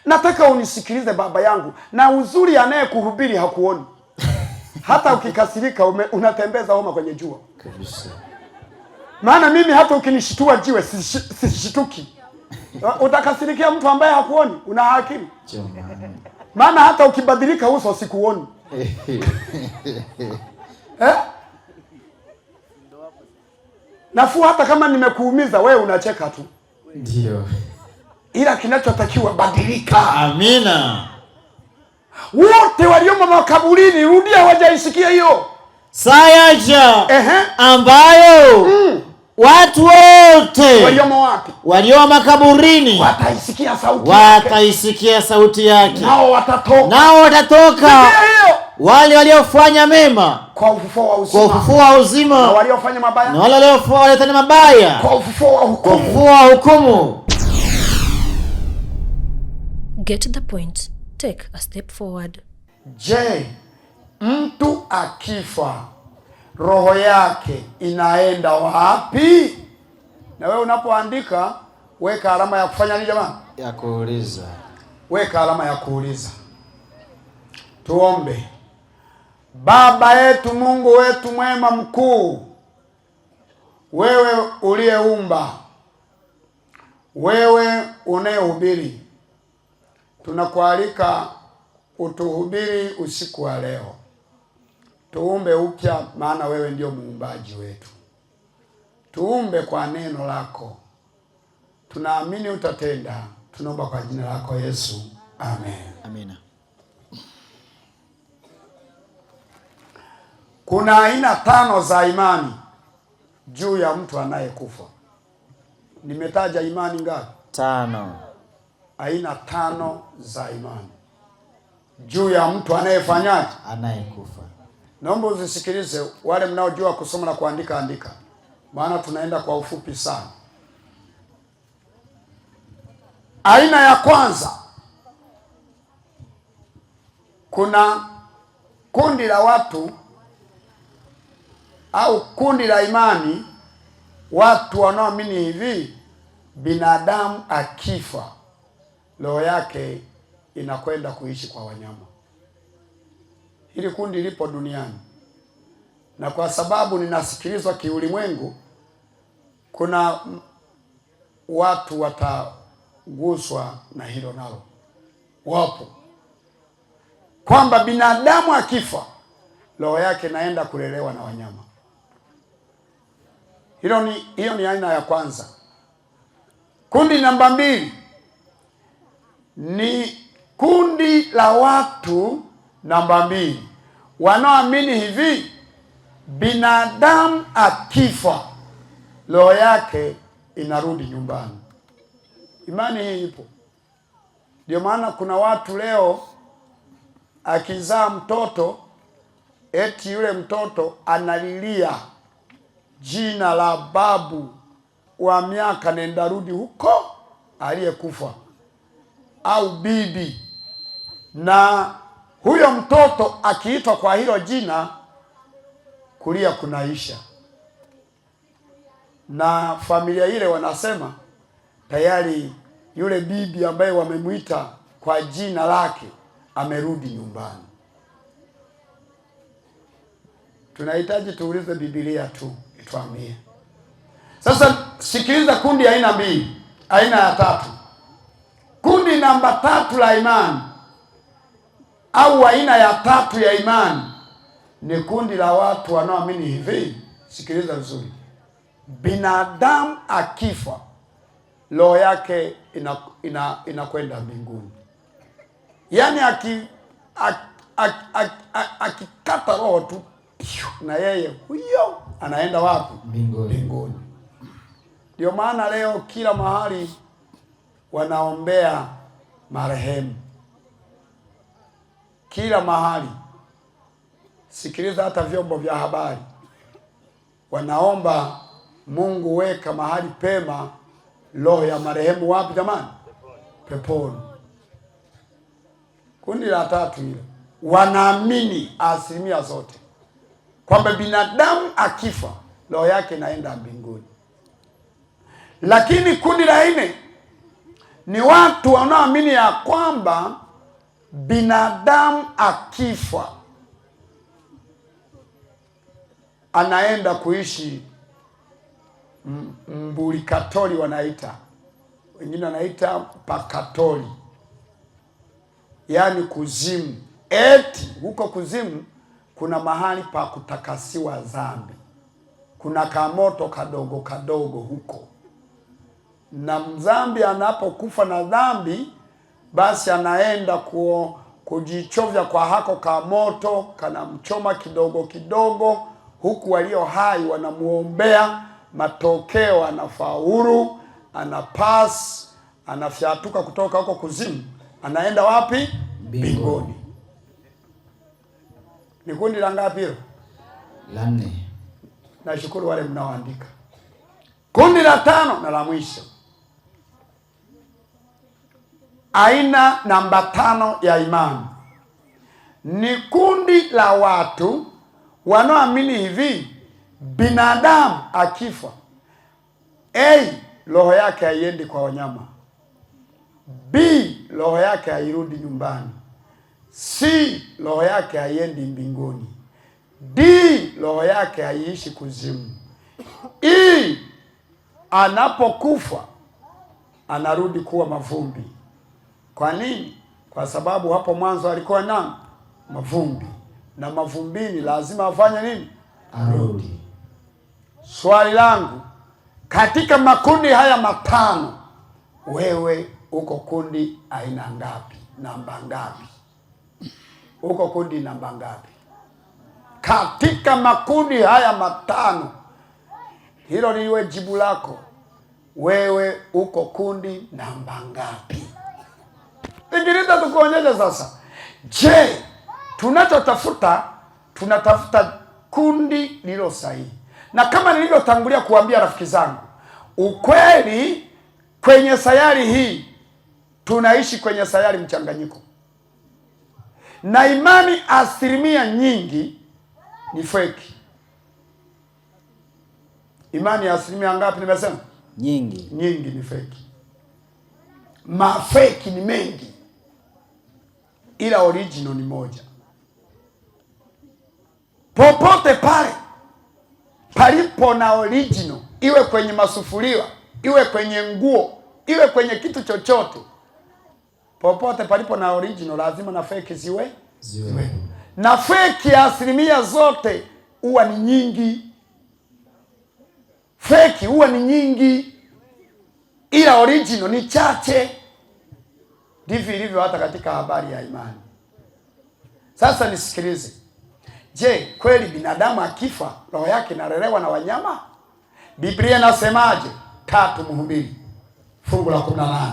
Nataka unisikilize baba yangu, na uzuri anayekuhubiri hakuoni. Hata ukikasirika unatembeza homa kwenye jua Kabisa. Maana mimi hata ukinishitua jiwe sishituki. Utakasirikia mtu ambaye hakuoni? Una akili? Jamani. Maana hata ukibadilika uso sikuoni. Eh? Nafuu hata kama nimekuumiza wewe unacheka tu. Ndio. Ila kinachotakiwa badilika. Amina. Wote waliomo makaburini, rudia, hawajaisikia hiyo. Saa yaja ambayo watu wote waliomo wapi? Walio makaburini wataisikia sauti yake. Wataisikia sauti yake. Nao watatoka. Nao watatoka. Sikia hiyo. Wale waliofanya mema kwa ufufuo wa uzima. Kwa ufufuo wa uzima. Na waliofanya mabaya. Na wale waliotenda mabaya. Kwa ufufuo wa hukumu. Kwa ufufuo wa hukumu. Get the point. Take a step forward. Je, mtu akifa roho yake inaenda wapi? Na wewe unapoandika weka alama ya kufanya nini jamani? Ya kuuliza. Weka alama ya kuuliza. Tuombe. Baba yetu Mungu wetu mwema mkuu, wewe uliyeumba, wewe unayehubiri, tunakualika utuhubiri usiku wa leo. Tuumbe upya, maana wewe ndio muumbaji wetu. Tuumbe kwa neno lako. Tunaamini utatenda. Tunaomba kwa jina lako Yesu. Amen. Amina. Kuna aina 5 za imani juu ya mtu anayekufa. Nimetaja imani ngapi? 5. Aina 5 za imani juu ya mtu anayefanyaje? Anayekufa. Naomba uzisikilize, wale mnaojua kusoma na kuandika, andika, maana tunaenda kwa ufupi sana. Aina ya kwanza, kuna kundi la watu au kundi la imani, watu wanaoamini hivi: binadamu akifa roho yake inakwenda kuishi kwa wanyama. Hili kundi lipo duniani, na kwa sababu ninasikilizwa kiulimwengu, kuna watu wataguswa na hilo nalo. Wapo kwamba binadamu akifa roho yake inaenda kulelewa na wanyama. Hiyo ni aina ya kwanza. Kundi namba 2 ni kundi la watu namba 2 wanaoamini hivi: binadamu akifa roho yake inarudi nyumbani. Imani hii ipo. Ndio maana kuna watu leo akizaa mtoto eti yule mtoto analilia jina la babu wa miaka nenda rudi huko aliyekufa au bibi, na huyo mtoto akiitwa kwa hilo jina kulia kunaisha, na familia ile wanasema tayari yule bibi ambaye wamemuita kwa jina lake amerudi nyumbani. Tunahitaji tuulize Biblia tu ituambie. Sasa sikiliza, kundi aina mbili, aina ya tatu. Kundi namba 3 la imani au aina ya 3 ya imani ni kundi la watu wanaoamini hivi. Sikiliza vizuri. Binadamu akifa roho yake inakwenda mbinguni. Yaani akikata roho tu, na yeye huyo anaenda wapi? Mbinguni. Mbinguni. Ndio maana leo kila mahali wanaombea marehemu. Kila mahali. Sikiliza, hata vyombo vya habari wanaomba Mungu weka mahali pema roho ya marehemu wapi jamani? Peponi. Kundi la tatu hilo wanaamini asilimia zote kwamba binadamu akifa roho yake inaenda mbinguni. Lakini kundi la 4 Ni watu wanaoamini ya kwamba binadamu akifa anaenda kuishi mburikatori, wanaita wengine wanaita pakatori, yaani kuzimu. Eti huko kuzimu kuna mahali pa kutakasiwa dhambi, kuna kamoto kadogo kadogo huko, na mdhambi anapokufa na dhambi, basi anaenda kujichovya kwa hako kamoto, kanamchoma kidogo kidogo, huku walio hai wanamuombea. Matokeo anafaulu, anapass, anafyatuka kutoka huko kuzimu, anaenda wapi? Mbinguni. Ni kundi la ngapi hilo? La nne. Nashukuru wale mnaoandika. Kundi la tano na la mwisho, aina namba 5 ya imani ni kundi la watu wanaoamini hivi: binadamu akifa, A, roho yake haiendi kwa wanyama; B, roho yake hairudi nyumbani; C, roho yake haiendi mbinguni; D, roho yake haiishi kuzimu; E, anapokufa anarudi kuwa mavumbi. Kwa nini? Kwa sababu hapo mwanzo alikuwa na mavumbi, na mavumbini lazima afanye nini? Arudi. Swali langu, katika makundi haya matano, wewe uko kundi aina ngapi? Namba ngapi? Uko kundi namba ngapi katika makundi haya matano? Hilo liwe jibu lako. Wewe uko kundi namba ngapi? Sikiliza tukuonyeshe sasa. Je, tunachotafuta, tunatafuta kundi lililo sahihi. Na kama nilivyotangulia kuambia rafiki zangu, ukweli kwenye sayari hii tunaishi kwenye sayari mchanganyiko, na imani asilimia nyingi ni feki. Imani ya asilimia ngapi nimesema? Nyingi. Nyingi ni feki. Mafeki ni mengi, ila original ni moja. Popote pale palipo na original, iwe kwenye masufuria, iwe kwenye nguo, iwe kwenye kitu chochote, popote palipo na original lazima na feki ziwe. Na feki ya asilimia zote huwa ni nyingi. Feki huwa ni nyingi, ila original ni chache. Ndivyo ilivyo hata katika habari ya imani. Sasa nisikilize. Je, kweli binadamu akifa roho yake inalelewa na wanyama? Biblia inasemaje? 3 Mhubiri fungu la 18.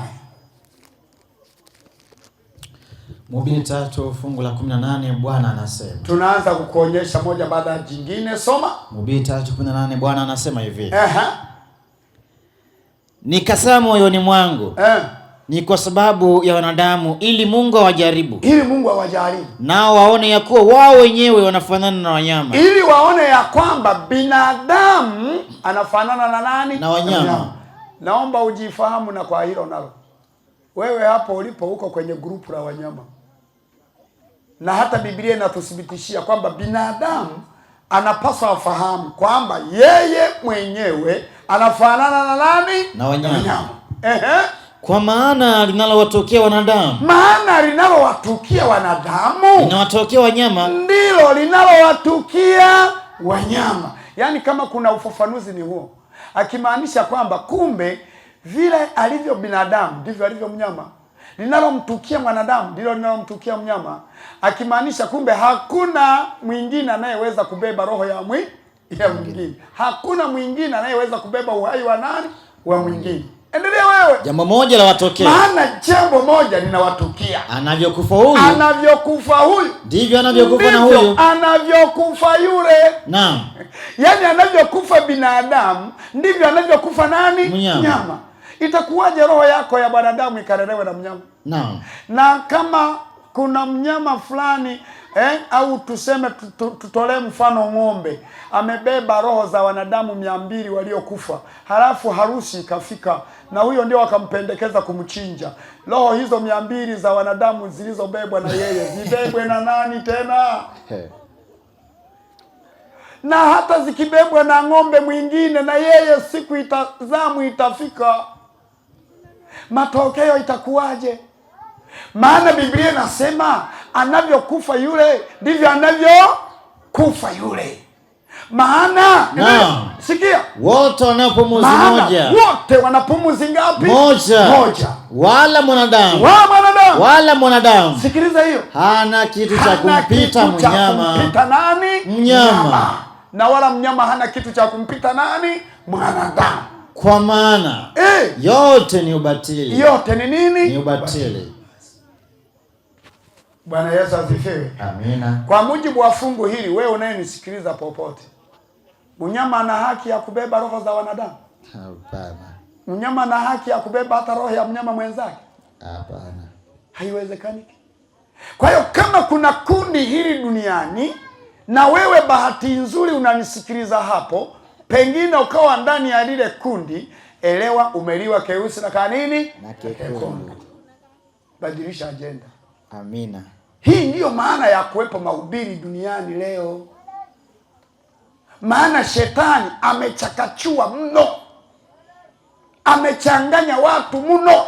Mhubiri 3 fungu la 18, Bwana anasema. Tunaanza kukuonyesha moja baada ya jingine, soma. Mhubiri 3:18, Bwana anasema hivi. Nikasema moyoni mwangu, ni kwa sababu ya wanadamu, ili Mungu awajaribu. Ili Mungu awajaribu. Nao waone ya kuwa wao wenyewe wanafanana na wanyama. Ili waone ya kwamba binadamu anafanana na nani? Na wanyama. Wanyama. Naomba ujifahamu na kwa hilo nalo. Wewe hapo ulipo uko kwenye grupu la wanyama. Na hata Biblia inatuthibitishia kwamba binadamu anapaswa afahamu kwamba yeye mwenyewe anafanana na nani? Na wanyama. Na wanyama. Kwa maana linalowatokea wanadamu, maana linalowatukia wanadamu linawatokea wanyama, ndilo linalowatukia wanyama. Yaani kama kuna ufafanuzi ni huo, akimaanisha kwamba kumbe vile alivyo binadamu ndivyo alivyo mnyama. Linalomtukia mwanadamu ndilo linalomtukia mnyama, akimaanisha kumbe hakuna mwingine anayeweza kubeba roho ya ya mwingine. Hakuna mwingine anayeweza kubeba uhai wa nani? Wa mwingine. Endelea wewe. Jambo moja la watokea. Maana jambo moja linawatukia. Anavyokufa huyu, anavyokufa huyu, ndivyo anavyokufa na ndivyo huyu. anavyokufa yule. Naam. Yaani anavyokufa binadamu ndivyo anavyokufa nani? Mnyama. Mnyama. Itakuwaje roho yako ya binadamu ikalelewe na mnyama? Naam. Na kama kuna mnyama fulani au tuseme tutolee mfano ng'ombe amebeba roho za wanadamu 200 waliokufa, halafu harusi ikafika na huyo ndio akampendekeza kumchinja. Roho hizo 200 za wanadamu zilizobebwa na yeye zibebwe na nani tena? Na hata zikibebwa na ng'ombe mwingine, na yeye siku zamu itafika, matokeo itakuwaje? Maana Biblia inasema anavyokufa yule ndivyo anavyokufa yule. Maana sikia, wote wanapumuzi moja. Wote wanapumuzi ngapi? Moja. Wala mwanadamu. Wala mwanadamu. Sikiliza hiyo. Hana kitu cha kumpita mnyama. Kumpita nani? Mnyama. Na wala mnyama hana kitu cha kumpita nani? Mwanadamu. Kwa maana yote ni ubatili. Yote ni nini? Ni ubatili. Bwana Yesu asifiwe. Amina. Kwa mujibu wa fungu hili, wewe unayenisikiliza popote, mnyama ana haki ya kubeba roho za wanadamu? Hapana. Mnyama ana haki ya kubeba hata roho ya mnyama mwenzake? Hapana. Haiwezekani. Kwa hiyo kama kuna kundi hili duniani na wewe bahati nzuri unanisikiliza hapo, pengine ukawa ndani ya lile kundi, elewa umeliwa keusi na kanini? Na kekundu. Badilisha agenda. Amina. Hii ndiyo maana ya kuwepo mahubiri duniani leo. Maana shetani amechakachua mno, amechanganya watu mno,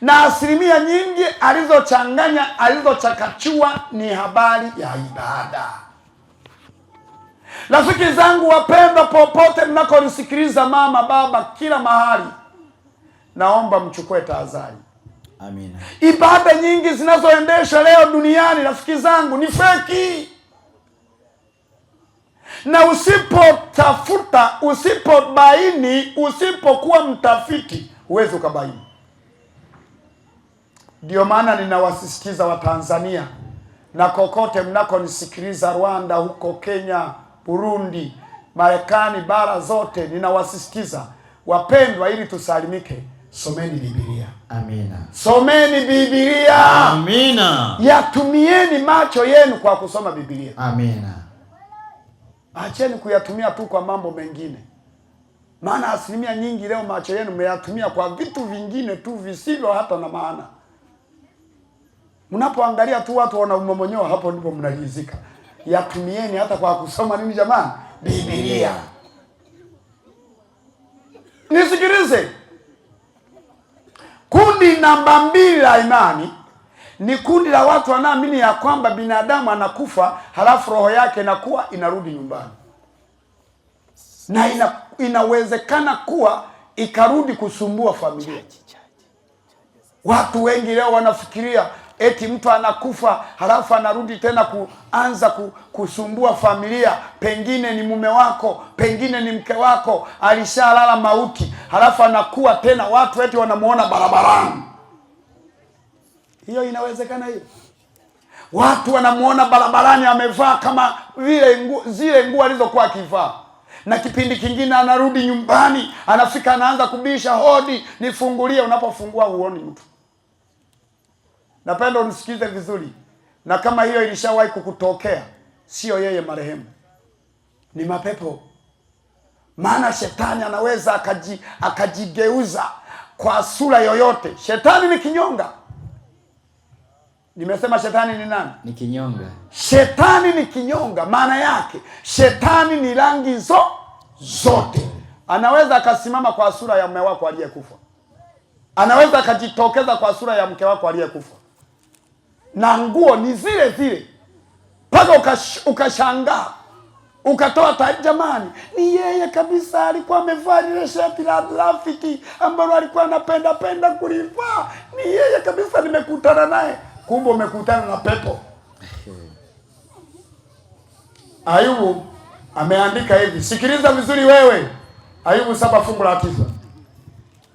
na asilimia nyingi alizochanganya, alizochakachua ni habari ya ibada. Rafiki zangu wapendwa, popote mnakonisikiliza, mama, baba, kila mahali, naomba mchukue tahadhari. Amina. Ibada nyingi zinazoendeshwa leo duniani, rafiki zangu, ni feki. Na usipotafuta, usipobaini, usipokuwa mtafiti, huwezi ukabaini. Ndio maana ninawasisitiza Watanzania na kokote mnakonisikiliza, Rwanda, huko Kenya, Burundi, Marekani, bara zote, ninawasisitiza wapendwa, ili tusalimike, someni Biblia. Amina. Someni Biblia. Amina. Yatumieni macho yenu kwa kusoma Biblia. Amina. Acheni kuyatumia tu kwa mambo mengine. Maana asilimia nyingi leo macho yenu mmeyatumia kwa vitu vingine tu visivyo hata na maana. Mnapoangalia tu watu wanaumomonyoa, hapo ndipo mnalizika. Yatumieni hata kwa kusoma nini jamani? Biblia. Nisikilize. Kundi namba 2 la imani ni kundi la watu wanaamini ya kwamba binadamu anakufa halafu roho yake inakuwa inarudi nyumbani, na inawezekana kuwa ikarudi kusumbua familia. Watu wengi leo wanafikiria eti mtu anakufa halafu anarudi tena kuanza kusumbua familia. Pengine ni mume wako, pengine ni mke wako, alishalala mauti, halafu anakuwa tena watu eti wanamuona barabarani. Hiyo inawezekana hiyo? Watu wanamuona barabarani amevaa kama vile zile nguo alizokuwa akivaa. Na kipindi kingine anarudi nyumbani, anafika anaanza kubisha hodi, nifungulie. Unapofungua huoni mtu. Napenda unisikize vizuri. Na kama hiyo ilishawahi kukutokea, sio yeye marehemu, ni mapepo. Maana shetani anaweza akajigeuza kwa sura yoyote. Shetani ni kinyonga. Nimesema shetani ni nani? Ni kinyonga. Shetani ni kinyonga. Maana yake shetani ni rangi zote. Anaweza akasimama kwa sura ya mume wako aliyekufa. Anaweza akajitokeza kwa sura ya mke wako aliyekufa. Na nguo ni zile zile. Mpaka ukashangaa. Ukatoa taarifa, jamani, ni yeye kabisa, alikuwa amevaa lile shati la grafiti ambalo alikuwa anapenda penda kulivaa. Ni yeye kabisa, nimekutana naye. Kumbe umekutana na pepo. Ayubu ameandika hivi. Sikiliza vizuri wewe. Ayubu 7:9.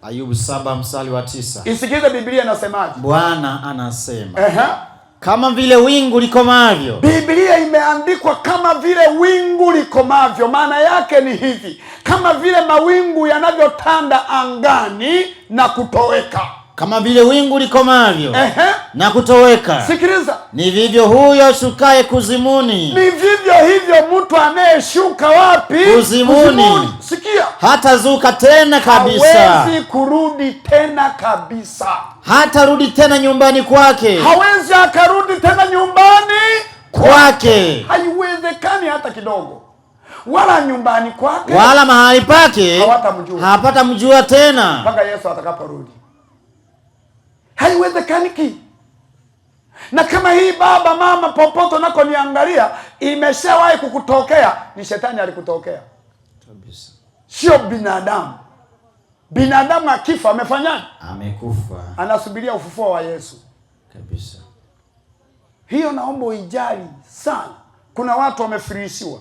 Ayubu 7:9. Isikilize Biblia inasemaje? Bwana anasema. Kama vile wingu likomavyo. Biblia imeandikwa kama vile wingu likomavyo. Maana yake ni hivi: kama vile mawingu yanavyotanda angani na kutoweka, Kama vile wingu likomavyo na kutoweka. Sikiliza. Ni vivyo huyo ashukaye kuzimuni. Ni vivyo hivyo mtu anayeshuka wapi? Kuzimuni. Sikia. Hatazuka tena kabisa. Hawezi kurudi tena kabisa. Hatarudi tena nyumbani kwake. Hawezi akarudi tena nyumbani kwake. Haiwezekani hata kidogo. Wala nyumbani kwake, wala mahali pake hawatamjua. Hapatamjua tena mpaka Yesu atakaporudi. Haiwezekaniki. Na kama hii baba mama popote unakoniangalia imeshawahi kukutokea, ni shetani alikutokea kabisa, sio binadamu. Binadamu akifa amefanyaje? Amekufa. Anasubiria ufufuo wa Yesu kabisa. Hiyo naomba uijali sana. Kuna watu wamefirisiwa,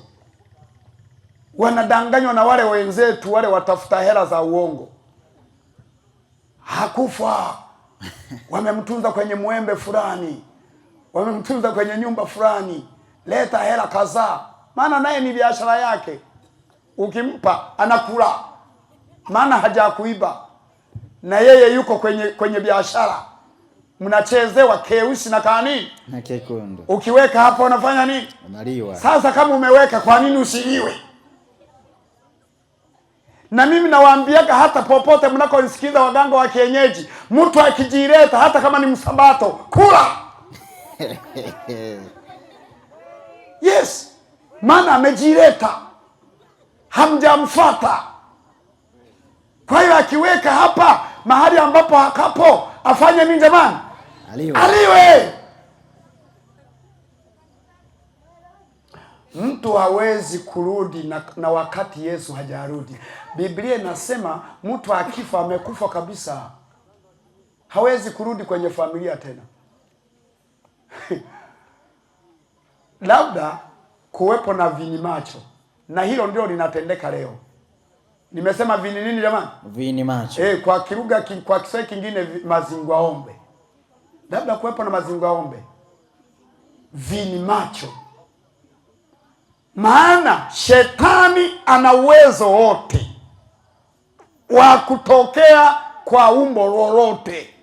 wanadanganywa na wale wenzetu wale watafuta hela za uongo. Hakufa. Wamemtunza kwenye mwembe fulani, wamemtunza kwenye nyumba fulani, leta hela kadhaa. Maana naye ni biashara yake, ukimpa anakula, maana hajakuiba, na yeye yuko kwenye biashara. Mnachezewa keusi na kani na kekundu. Ukiweka hapo unafanya nini? Unaliwa. Sasa kama umeweka, kwa nini usiliwe? Na mimi nawaambiaga hata popote mnakonisikiza waganga wa kienyeji, mtu akijileta hata kama ni msabato, kula. Yes, maana amejileta, hamjamfuata. Kwa hiyo akiweka hapa mahali ambapo hakapo, afanye nini jamani? Aliwe. Aliwe. Mtu hawezi kurudi na wakati Yesu hajarudi. Biblia inasema mtu akifa amekufa kabisa. Hawezi kurudi kwenye familia tena. Labda kuwepo na vini macho. Na hilo ndio linatendeka leo. Nimesema vini nini jamani? Vini macho. Kwa kilugha, kwa Kiswahili kingine mazingwaombe. Labda kuwepo na mazingwaombe. Vini macho. Maana shetani ana uwezo wote wa kutokea kwa umbo lolote.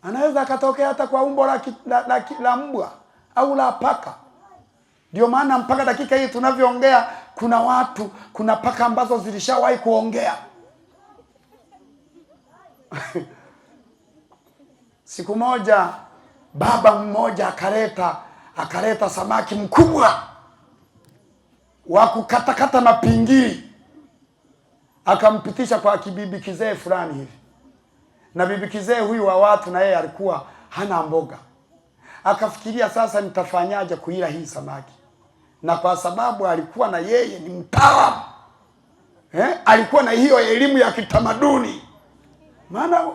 Anaweza akatokea hata kwa umbo la mbwa au la paka. Ndio maana mpaka dakika hii tunavyoongea kuna watu, kuna paka ambazo zilishawahi kuongea. Siku moja baba mmoja akaleta samaki mkubwa wa kukatakata mapingili, akampitisha kwa kibibi kizee fulani hivi. Na bibi kizee huyu wa watu na yeye alikuwa hana mboga. Akafikiria sasa nitafanyaje kuila hii samaki. Na kwa sababu alikuwa na yeye ni mtaalamu, alikuwa na hiyo elimu ya kitamaduni. Maana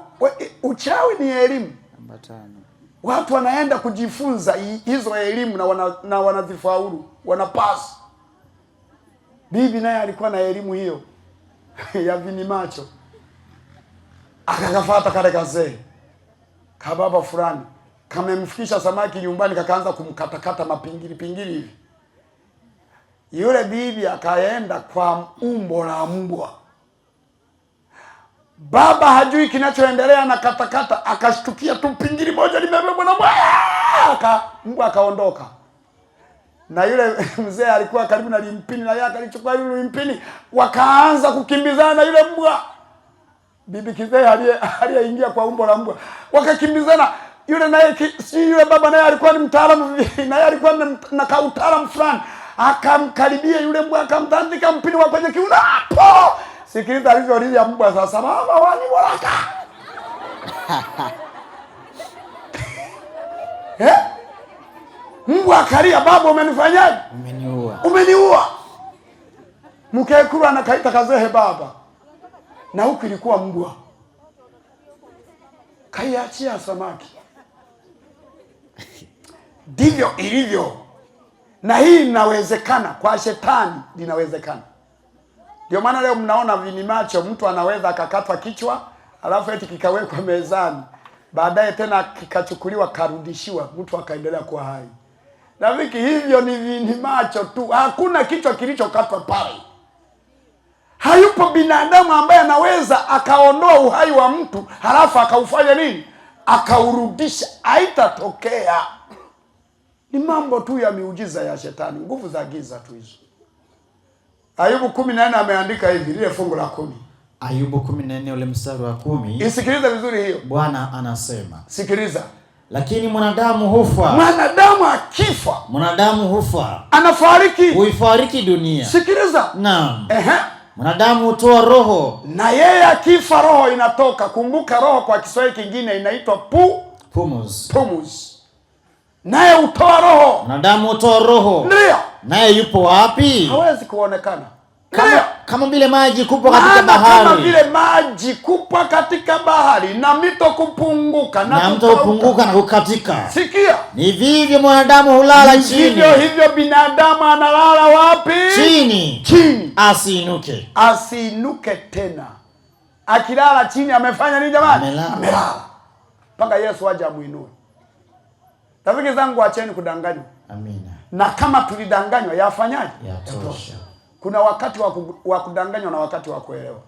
uchawi ni elimu. Watu wanaenda kujifunza hizo elimu na wanazifaulu, wanapasi. Bibi naye alikuwa na elimu hiyo ya vini macho. Akakafuata kale kazee kababa fulani, kamemfikisha samaki nyumbani, kakaanza kumkatakata mapingili pingili hivi. Yule bibi akaenda kwa umbo la mbwa. Baba hajui kinachoendelea na katakata, akashtukia tu pingili moja limebebwa na mbwa. Mbwa akaondoka. Na yule mzee alikuwa karibu na limpini, na yeye akalichukua yule limpini, wakaanza kukimbizana na yule mbwa. Bibi kizee aliyeingia kwa umbo la mbwa. Wakakimbizana. Yule naye si yule baba naye alikuwa ni mtaalamu, naye alikuwa na kautaalamu fulani. Akamkaribia yule mbwa, akamtandika mpini wa kwenye kiuno hapo. Sikiliza alivyolia mbwa sasa, mama wani waraka. Mbwa akalia, baba umenifanyaje? Umeniua. Umeniua. Mkekuru anakaita kazehe baba. Na huku ilikuwa mbwa. Kaiachia samaki. Ndivyo ilivyo. Na hii inawezekana kwa shetani, linawezekana. Ndio maana leo mnaona vini macho, mtu anaweza akakatwa kichwa alafu eti kikawekwa mezani, baadaye tena kikachukuliwa karudishiwa, mtu akaendelea kuwa hai. Rafiki, hivyo ni vini macho tu. Hakuna kichwa kilichokatwa pale. Hayupo binadamu ambaye anaweza akaondoa uhai wa mtu halafu akaufanya nini? Akaurudisha. Haitatokea. Ni mambo tu ya miujiza ya shetani, nguvu za giza tu hizo. Ayubu 14 ameandika hivi, lile fungu la 10. Ayubu 14 ule mstari wa 10. Isikilize vizuri hiyo. Bwana anasema. Sikiliza. Lakini mwanadamu hufa. Mwanadamu akifa. Mwanadamu hufa. Anafariki. Huifariki dunia. Sikiliza. Naam. Mwanadamu hutoa roho. Na yeye akifa roho inatoka. Kumbuka roho kwa Kiswahili kingine inaitwa pumzi. Pumzi. Naye hutoa roho. Mwanadamu hutoa roho. Ndio. Naye yupo wapi? Hawezi kuonekana. Kama vile maji kupwa katika bahari. Kama vile maji kupwa katika bahari na mito kupunguka na mto kupunguka na kukatika. Sikia. Ni vivyo mwanadamu hulala chini. Vivyo hivyo binadamu analala wapi? Chini. Chini. Asiinuke. Asiinuke tena. Akilala chini amefanya nini jamani? Amelala. Mpaka Yesu aje amuinue. Rafiki zangu, acheni kudanganywa. Amina. Na kama tulidanganywa yafanyaje? Yatosha. Kuna wakati wa kudanganywa na wakati wa kuelewa.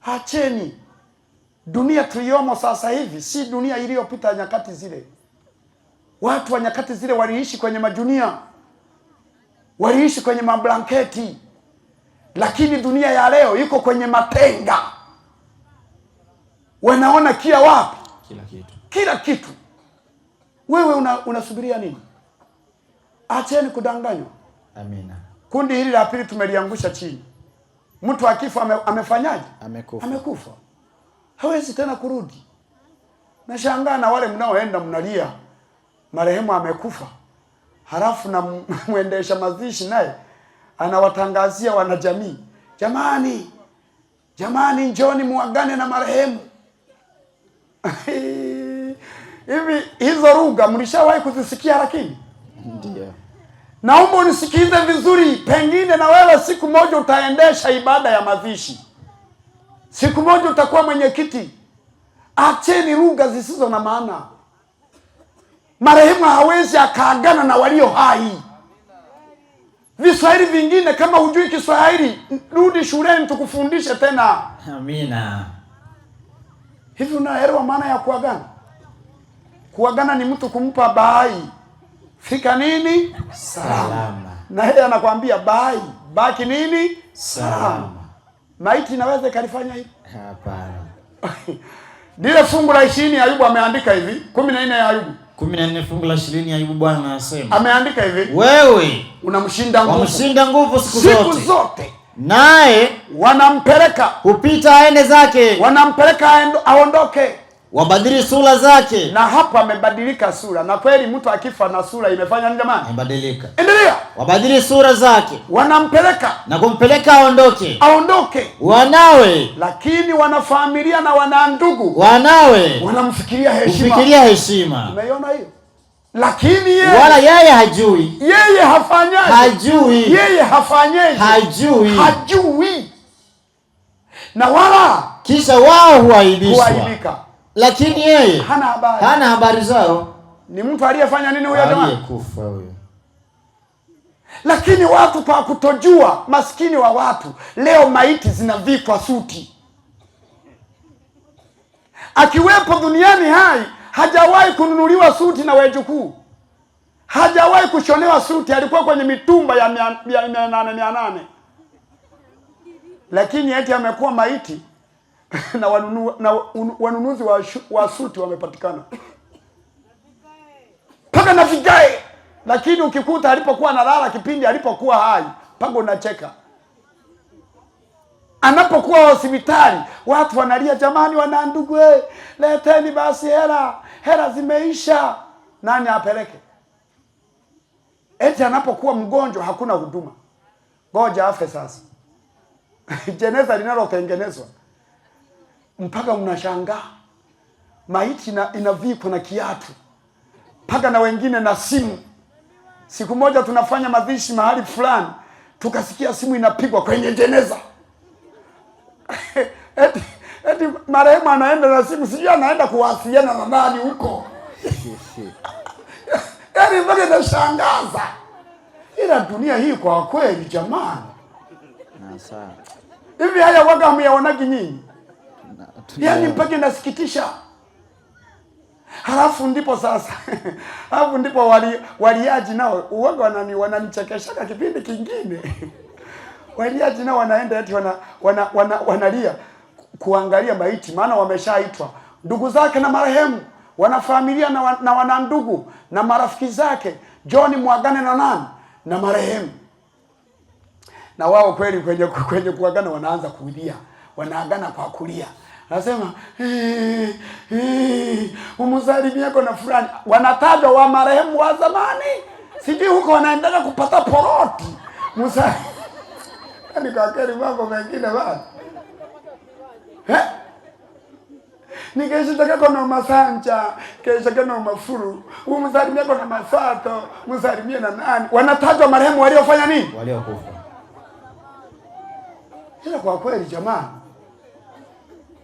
Acheni. Dunia tuliyomo sasa hivi si dunia iliyopita nyakati zile. Watu wa nyakati zile waliishi kwenye majunia, waliishi kwenye mablanketi. Lakini dunia ya leo iko kwenye matenga. Wanaona kila wapi? Kila kitu. Kila kitu. Wewe unasubiria nini? Acheni kudanganywa. Amina. Kundi hili la pili tumeliangusha chini. Mtu akifa amefanyaje? Amekufa. Amekufa. Hawezi tena kurudi. Nashangaa na wale mnaoenda mnalia marehemu amekufa. Halafu na muendesha mazishi naye anawatangazia wanajamii, jamani, jamani njoni muagane na marehemu. Hivi hizo lugha mlishawahi kuzisikia? Lakini ndio. Naomba unisikilize vizuri, pengine na wewe siku moja utaendesha ibada ya mazishi. Siku moja utakuwa mwenyekiti. Acheni lugha zisizo na maana. Marehemu hawezi akaagana na walio hai. Viswahili vingine kama hujui Kiswahili, rudi shuleni tukufundishe tena. Amina. Hivi unaelewa maana ya kuagana? Kuagana ni mtu kumpa bai. Fika nini? Salama. Na yeye anakuambia bai, baki nini? Salama. Maiti inaweza ikalifanya hivi? Hapana. Lile fungu la 20 Ayubu ameandika hivi, 14 ya Ayubu. 14 fungu la 20 Ayubu Bwana anasema. Ameandika hivi. Wewe unamshinda nguvu. Unamshinda nguvu siku zote. Siku zote. Naye wanampeleka hupita aende zake. Wanampeleka aondoke. Wabadili sura zake. Na hapa amebadilika sura. Na kweli mtu akifa na sura imefanya nini jamani? Imebadilika. Endelea. Wabadili sura zake. Wanampeleka na kumpeleka aondoke. Aondoke. Wanawe. Lakini wanafamilia na wana ndugu. Wanawe. Wanamfikiria heshima. Kufikiria heshima. Umeiona hiyo? Lakini yeye wala yeye hajui. Yeye hafanyaje? Hajui. Yeye hafanyaje? Hajui. Hajui. Na wala kisha wao huaibishwa. Huaibika. Lakini yeye hana habari. Hana habari zao. Ni mtu aliyefanya nini huyo jamaa? Aliyekufa huyo. Lakini watu kwa kutojua, maskini wa watu, leo maiti zinavikwa suti. Akiwepo duniani hai, hajawahi kununuliwa suti na wajukuu. Hajawahi kushonewa suti, alikuwa kwenye mitumba ya 800 800. Lakini eti amekuwa maiti. Na wanunuzi wa suti wamepatikana paka na vigae. Lakini ukikuta alipokuwa analala kipindi alipokuwa hai, paka unacheka. Anapokuwa hospitali watu wanalia, jamani wana ndugu, leteni basi hela, hela zimeisha. Nani apeleke? Eti anapokuwa mgonjwa hakuna huduma. Ngoja afe sasa. Jeneza linalotengenezwa mpaka unashangaa maiti inavikwa na kiatu mpaka na wengine na simu. Siku moja tunafanya mazishi mahali fulani, tukasikia simu inapigwa kwenye jeneza. Eti marehemu anaenda na simu, sijui anaenda kuwasiliana na nani huko. Yaani mpaka inashangaza. Ila dunia hii kwa kweli jamani. Na sawa. Hivi haya waga hamyaonagi nyinyi? Yaani mpaka inasikitisha. Halafu ndipo sasa halafu ndipo waliaji nao uwaga wananichekeshaga kipindi kingine. Waliaji nao wanaenda eti wanalia kuangalia maiti, maana wameshaitwa ndugu zake na marehemu, wana familia na wana ndugu na marafiki zake, John muagane na nani na marehemu. Na wao kweli kwenye kuagana wanaanza kulia, wanaagana kwa kulia. Anasema umusalimiako na fulani, wanatajwa wa marehemu wa zamani, sijui huko wanaendelea kupata poroti musa. Yaani kwa kweli mambo mengine bana, nikeshitaka na masanja kesha na mafuru, umusalimiako na masato, musalimie na nani, wanatajwa marehemu waliofanya nini, waliokufa. Ila kwa kweli jamani,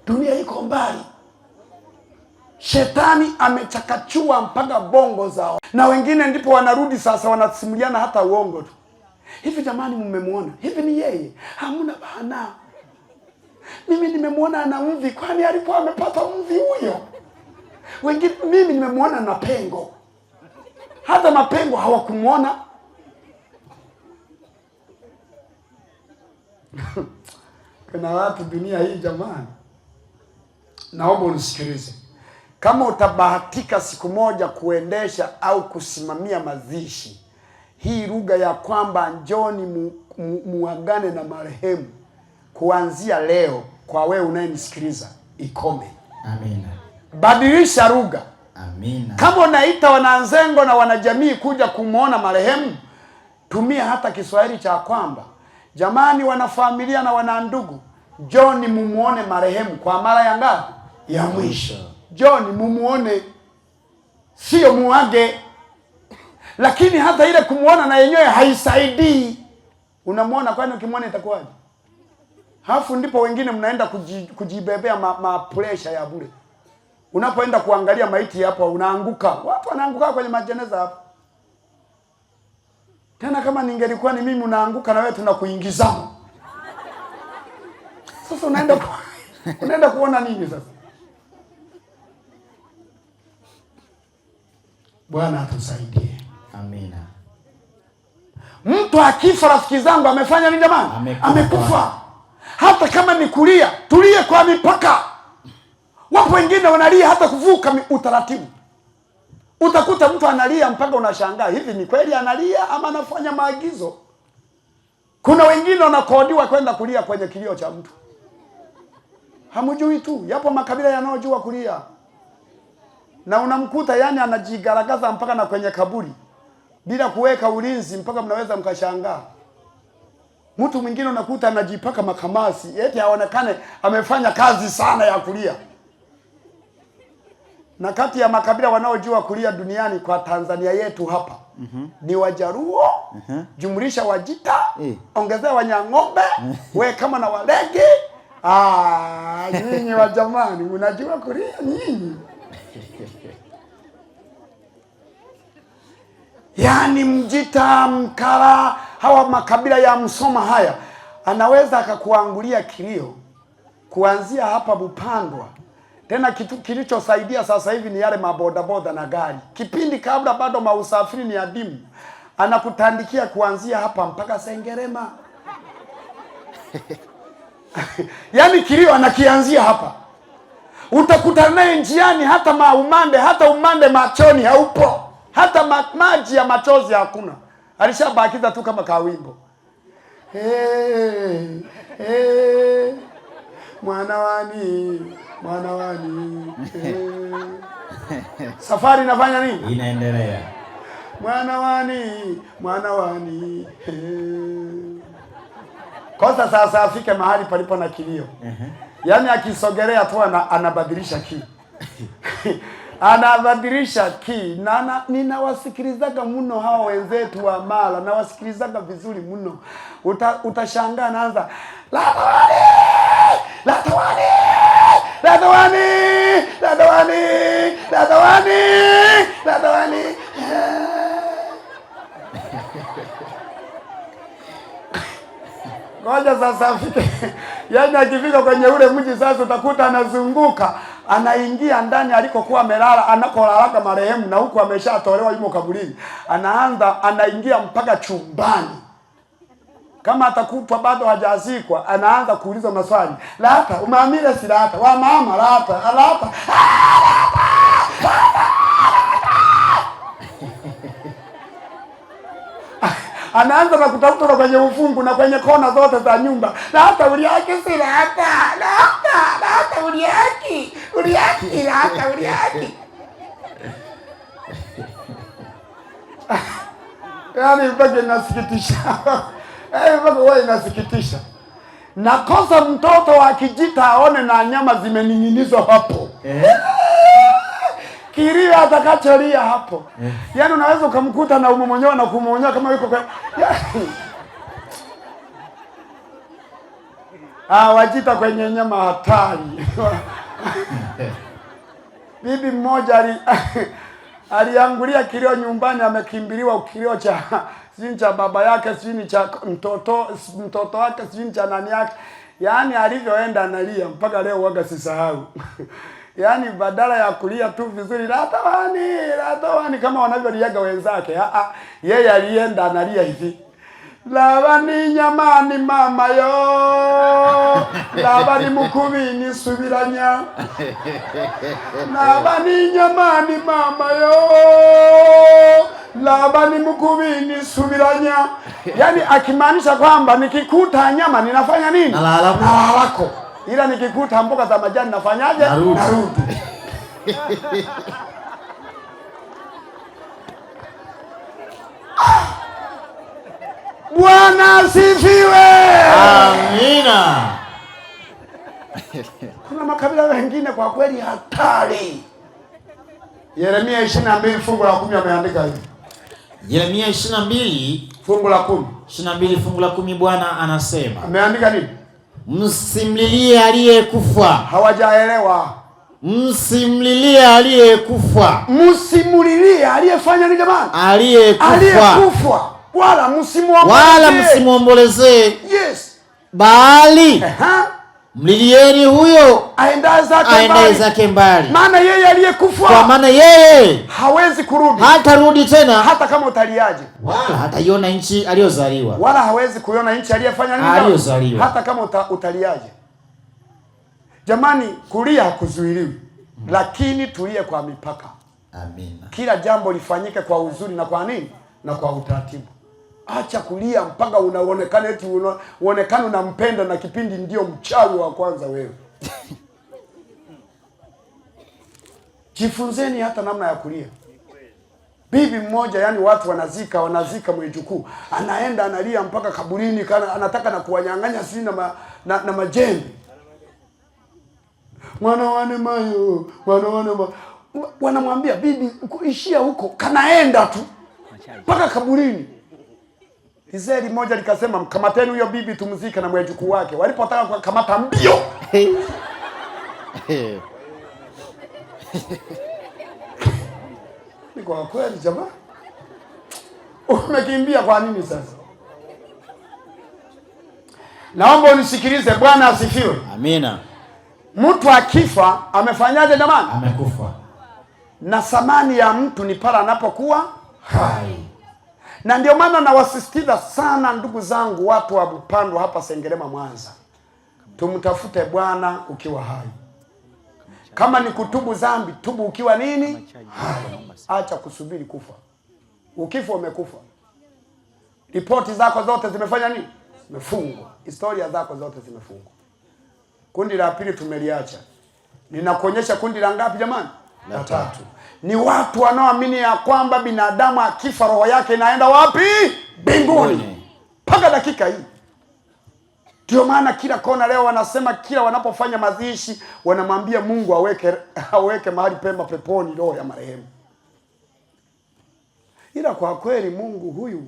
dunia iko mbali. Shetani amechakachua mpaka bongo zao, na wengine ndipo wanarudi sasa, wanasimuliana hata uongo tu. Hivi jamani, mmemuona hivi? Ni yeye? Hamna bana, mimi nimemuona ana mvi. Kwani alikuwa amepata mvi huyo? Wengine mimi nimemuona na pengo, hata mapengo hawakumuona. Kuna watu dunia hii jamani. Naomba unisikilize. Kama utabahatika siku moja kuendesha au kusimamia mazishi, hii lugha ya kwamba njoni muagane na marehemu, kuanzia leo kwa wewe unayenisikiliza ikome. Amina. Badilisha lugha. Amina. Kama unaita wananzengo na wanajamii kuja kumuona marehemu, tumia hata Kiswahili cha kwamba jamani, wanafamilia na wanandugu, njoni mumuone marehemu kwa mara ya ngapi? Ya mwisho. Njoni mumuone, sio muage. Lakini hata ile kumuona na yenyewe haisaidii. Unamuona, kwani ukimuona itakuwaje? Halafu ndipo wengine mnaenda kujibebea ma pressure ya bure. Unapoenda kuangalia maiti hapo unaanguka. Watu wanaanguka kwenye majeneza hapo. Tena kama ningelikuwa ni mimi, unaanguka na wewe tunakuingiza. Sasa unaenda kuona nini sasa? Bwana atusaidie. Amina. Mtu akifa, rafiki zangu, amefanya nini jamani? Amekufa. Hata kama ni kulia, tulie kwa mipaka. Wapo wengine wanalia hata kuvuka utaratibu. Utakuta mtu analia mpaka unashangaa, hivi ni kweli analia ama anafanya maagizo? Kuna wengine wanakodiwa kwenda kulia kwenye kilio cha mtu. Hamjui tu, yapo makabila yanayojua kulia. Na unamkuta yani anajigaragaza mpaka na kwenye kaburi bila kuweka ulinzi, mpaka mnaweza mkashangaa. Mtu mwingine unakuta anajipaka makamasi eti aonekane amefanya kazi sana ya kulia. Na kati ya makabila wanaojua kulia duniani kwa Tanzania yetu hapa ni Wajaruo, jumlisha Wajita, ongezea Wanyang'ombe, we kama na Walege. Ah, nyinyi wa jamani mnajua kulia nyinyi. Yaani Mjita, Mkara, hawa makabila ya Msoma haya, anaweza akakuangulia kilio kuanzia hapa Bupandwa. Tena kitu kilichosaidia sasa hivi ni yale mabodaboda na gari. Kipindi kabla bado mausafiri ni adimu, anakutandikia kuanzia hapa mpaka Sengerema. Yaani kilio anakianzia hapa. Utakutana naye njiani, hata maumande, hata umande machoni haupo. Hata maji ya machozi hakuna. Alishabakiza tu kama kawimbo. Hey, hey, mwana wani, mwana wani. Hey. Safari inafanya nini? Inaendelea. Mwana wani, mwana wani. Hey. Kosa sasa afike mahali palipo na kilio. Yaani akisogelea tu anabadilisha ki. Anabadilisha ki. Na ninawasikilizaga mno hawa wenzetu wa Mara, nawasikilizaga vizuri mno. Utashangaa naanza Latawani, Latawani, Latawani, Latawani, Latawani, Latawani. Ngoja sasa afike. Yaani akifika kwenye ule mji sasa utakuta anazunguka, anaingia ndani alikokuwa amelala, anakolalaka marehemu, na huku ameshatolewa yumo kaburini. Anaanza anaingia mpaka chumbani. Kama atakutwa bado hajazikwa, anaanza kuuliza maswali. Lata, umeamira si lata, wa mama lata, lata. Anaanza na kutafuta kwenye ufungu na kwenye kona zote za nyumba. Lata uliaki si lata, lata, lata uliaki, uliaki, lata uliaki. Yaani mpaka inasikitisha. Mpaka wewe inasikitisha. Nakosa mtoto akijita aone na nyama zimening'inizwa hapo. Kilio atakacholia hapo. Yaani unaweza ukamkuta na umemonyoa na kumuonyoa kama yuko kwa wajita kwenye nyama hatari. Bibi mmoja aliangulia kilio nyumbani, amekimbiliwa kilio cha sijui cha baba yake, sijui cha mtoto wake, sijui cha nani yake. Yaani alivyoenda analia mpaka leo waga sisahau. Yaani badala ya kulia tu vizuri latawani latawani kama wanavyoliaga wenzake, yeye alienda analia hivi, labani nyamani mama yo, labani mukubini subiranya, labani nyamani mama yo, labani mukubini subiranya. Yaani akimaanisha kwamba nikikuta nyama ninafanya nini? Nalalako. Ila nikikuta mboga za majani nafanyaje? Narudi. Bwana asifiwe. Amina. Kuna makabila mengine kwa kweli hatari. Yeremia 22 fungu la 10 ameandika hivi. Yeremia 22 fungu la 10. 22 fungu la 10, Bwana anasema. Ameandika nini? Msimlilie aliyekufa. Hawajaelewa. Msimlilie aliyekufa. Msimlilie aliyefanya nini jamani? Aliyekufa. Aliyekufa. Wala msimuombolezee. Wala msimuombolezee. Yes. Bali mlilieni huyo aendaye zake mbali. Maana yeye aliyekufa. Kwa maana yeye hawezi kurudi. Hatarudi tena. Hata kama utaliaje. Wala hataiona nchi aliyozaliwa. Wala hawezi kuiona nchi aliyefanya nini? Aliyozaliwa. Hata kama utaliaje. Jamani, kulia hakuzuiliwi. Lakini tulie kwa mipaka. Amina. Kila jambo lifanyike kwa uzuri na kwa nini? Na kwa utaratibu. Acha kulia mpaka unaonekana eti unaonekana unampenda na kipindi ndio mchawi wa kwanza wewe. Jifunzeni hata namna ya kulia. Bibi mmoja, yani watu wanazika mjukuu, anaenda analia mpaka kaburini, kana anataka na kuwanyang'anya sijui na majembe. Mwana wane mayo, mwana wane mayo. Wanamwambia bibi ishia huko, kanaenda tu mpaka kaburini. Izeri moja likasema mkamateni huyo bibi tumzike na mjukuu wake. Walipotaka kukamata mbio. Ni kwa kweli jamaa. Umekimbia kwa nini sasa? Naomba unisikilize. Bwana asifiwe. Amina. Mtu akifa amefanyaje jamani? Amekufa. Na thamani ya mtu ni pale anapokuwa hai. Na ndio maana nawasisitiza sana ndugu zangu watu wa Bupandwa hapa Sengerema Mwanza. Tumtafute Bwana ukiwa hai. Kama ni kutubu dhambi, tubu ukiwa nini? Hai. Acha kusubiri kufa. Ukifa umekufa. Ripoti zako zote zimefanya nini? Zimefungwa. Historia zako zote zimefungwa. Kundi la pili tumeliacha. Ninakuonyesha kundi la ngapi jamani? La tatu. Ni watu wanaoamini ya kwamba binadamu akifa roho yake inaenda wapi? Mbinguni. Mpaka dakika hii. Ndio maana kila kona leo wanasema, kila wanapofanya mazishi wanamwambia Mungu aweke mahali pema peponi roho ya marehemu. Ila kwa kweli Mungu huyu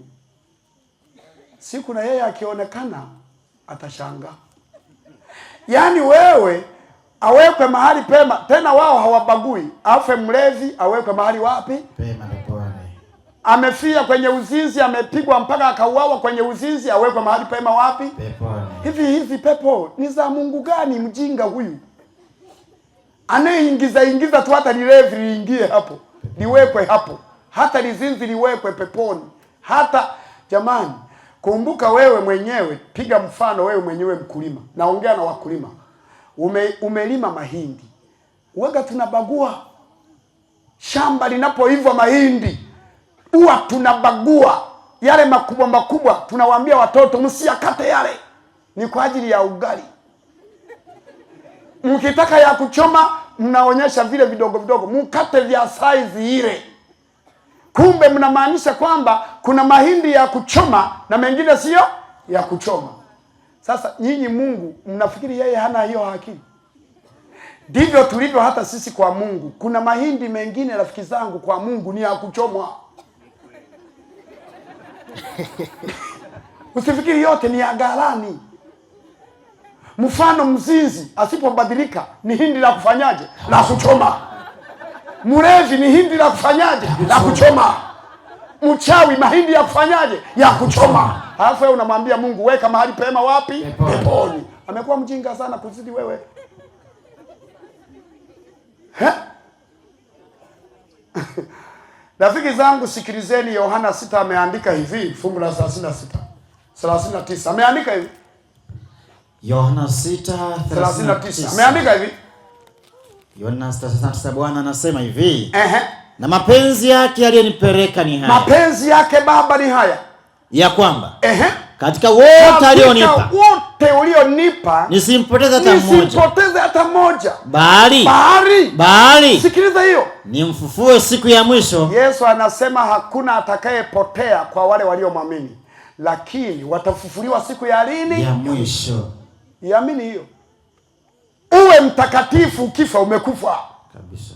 siku na yeye akionekana atashangaa. Yaani wewe awekwe mahali pema, tena wao hawabagui. Afe mlevi awekwe mahali wapi? Pema peponi. Amefia kwenye uzinzi, amepigwa mpaka akauawa kwenye uzinzi, awekwe mahali pema wapi? Peponi. Hivi hizi pepo ni za Mungu gani? Mjinga huyu anayeingiza ingiza tu, hata lilevi liingie hapo, liwekwe hapo, hata lizinzi liwekwe peponi. Hata jamani, kumbuka wewe mwenyewe, piga mfano wewe mwenyewe mkulima. Naongea na wakulima. Umelima mahindi. Uwega tunabagua. Shamba linapoiva mahindi huwa tunabagua yale makubwa makubwa, tunawaambia watoto msiyakate yale, ni kwa ajili ya ugali. Mkitaka ya kuchoma mnaonyesha vile vidogo vidogo, mkate vya size ile. Kumbe mnamaanisha kwamba kuna mahindi ya kuchoma na mengine sio ya kuchoma. Sasa nyinyi Mungu mnafikiri yeye hana hiyo akili? Ndivyo tulivyo hata sisi kwa Mungu. Kuna mahindi mengine rafiki zangu kwa Mungu ni ya kuchomwa. Usifikiri yote ni ya ghalani. Mfano mzinzi asipobadilika ni hindi la kufanyaje? La kuchoma. Mlevi ni hindi la kufanyaje? La kuchoma. Mchawi mahindi ya kufanyaje? Ya kuchoma. Alafu wewe unamwambia Mungu weka mahali pema wapi? Peponi. Amekuwa mjinga sana kuzidi wewe. Rafiki zangu sikilizeni, Yohana 6 ameandika hivi, fungu la 36. 39 ameandika hivi. Yohana 6:39 ameandika hivi. Yohana 6:39 Bwana anasema hivi. Na mapenzi yake aliyenipeleka ni haya. Mapenzi yake Baba ni haya, ya kwamba katika wote alionipa, wote ulionipa, nisimpoteze hata mmoja, nisimpoteze hata mmoja, bali sikiliza hiyo, nimfufue siku ya mwisho. Yesu anasema hakuna atakayepotea kwa wale waliomwamini, lakini watafufuliwa siku ya lini? Ya mwisho. Iamini hiyo. Uwe mtakatifu ukifa umekufa kabisa.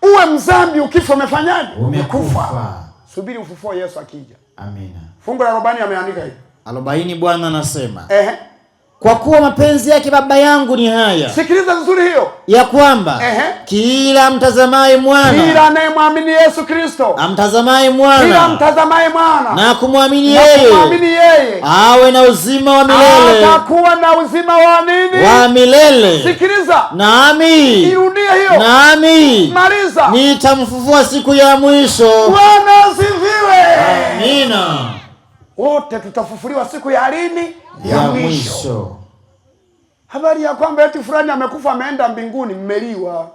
Uwe mzambi ukifa umefanyaje? Umekufa. Subiri ufufuo Yesu akija. Amina. Fungu la 40 ameandika hivi. 40 Bwana anasema, kwa kuwa mapenzi yake Baba yangu ni haya. Sikiliza vizuri hiyo. Ya kwamba kila mtazamaye Mwana, kila anayemwamini Yesu Kristo, amtazamaye Mwana, kila mtazamaye Mwana na kumwamini yeye, awe na uzima wa milele. Atakuwa na uzima wa nini? Wa milele. Sikiliza. Nami irudie hiyo. Nami maliza. Nitamfufua siku ya mwisho. Bwana asifiwe. Amina. Wote tutafufuliwa siku ya lini? Ya mwisho. Habari ya kwamba eti fulani amekufa ameenda mbinguni, mmeliwa.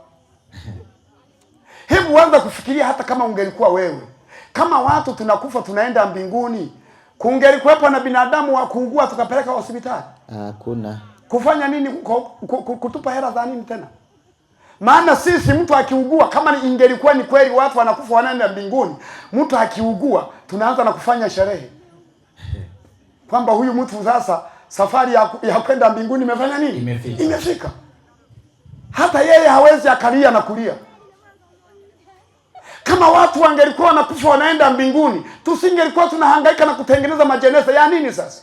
Hebu anza kufikiria, hata kama ungelikuwa wewe, kama watu tunakufa tunaenda mbinguni, kungelikuwepo na binadamu wa kuugua tukapeleka hospitali? Hakuna. Kufanya nini? Kutupa hela za nini tena? Maana sisi mtu akiugua, kama ingelikuwa ni kweli watu wanakufa wanaenda mbinguni, mtu akiugua tunaanza na kufanya sherehe kwamba huyu mtu sasa safari ya kwenda mbinguni imefanya nini? Imefika. Imefika. Hata yeye hawezi akalia na kulia. Kama watu wangelikuwa wanakufa wanaenda mbinguni, tusingelikuwa tunahangaika na kutengeneza majeneza ya nini sasa?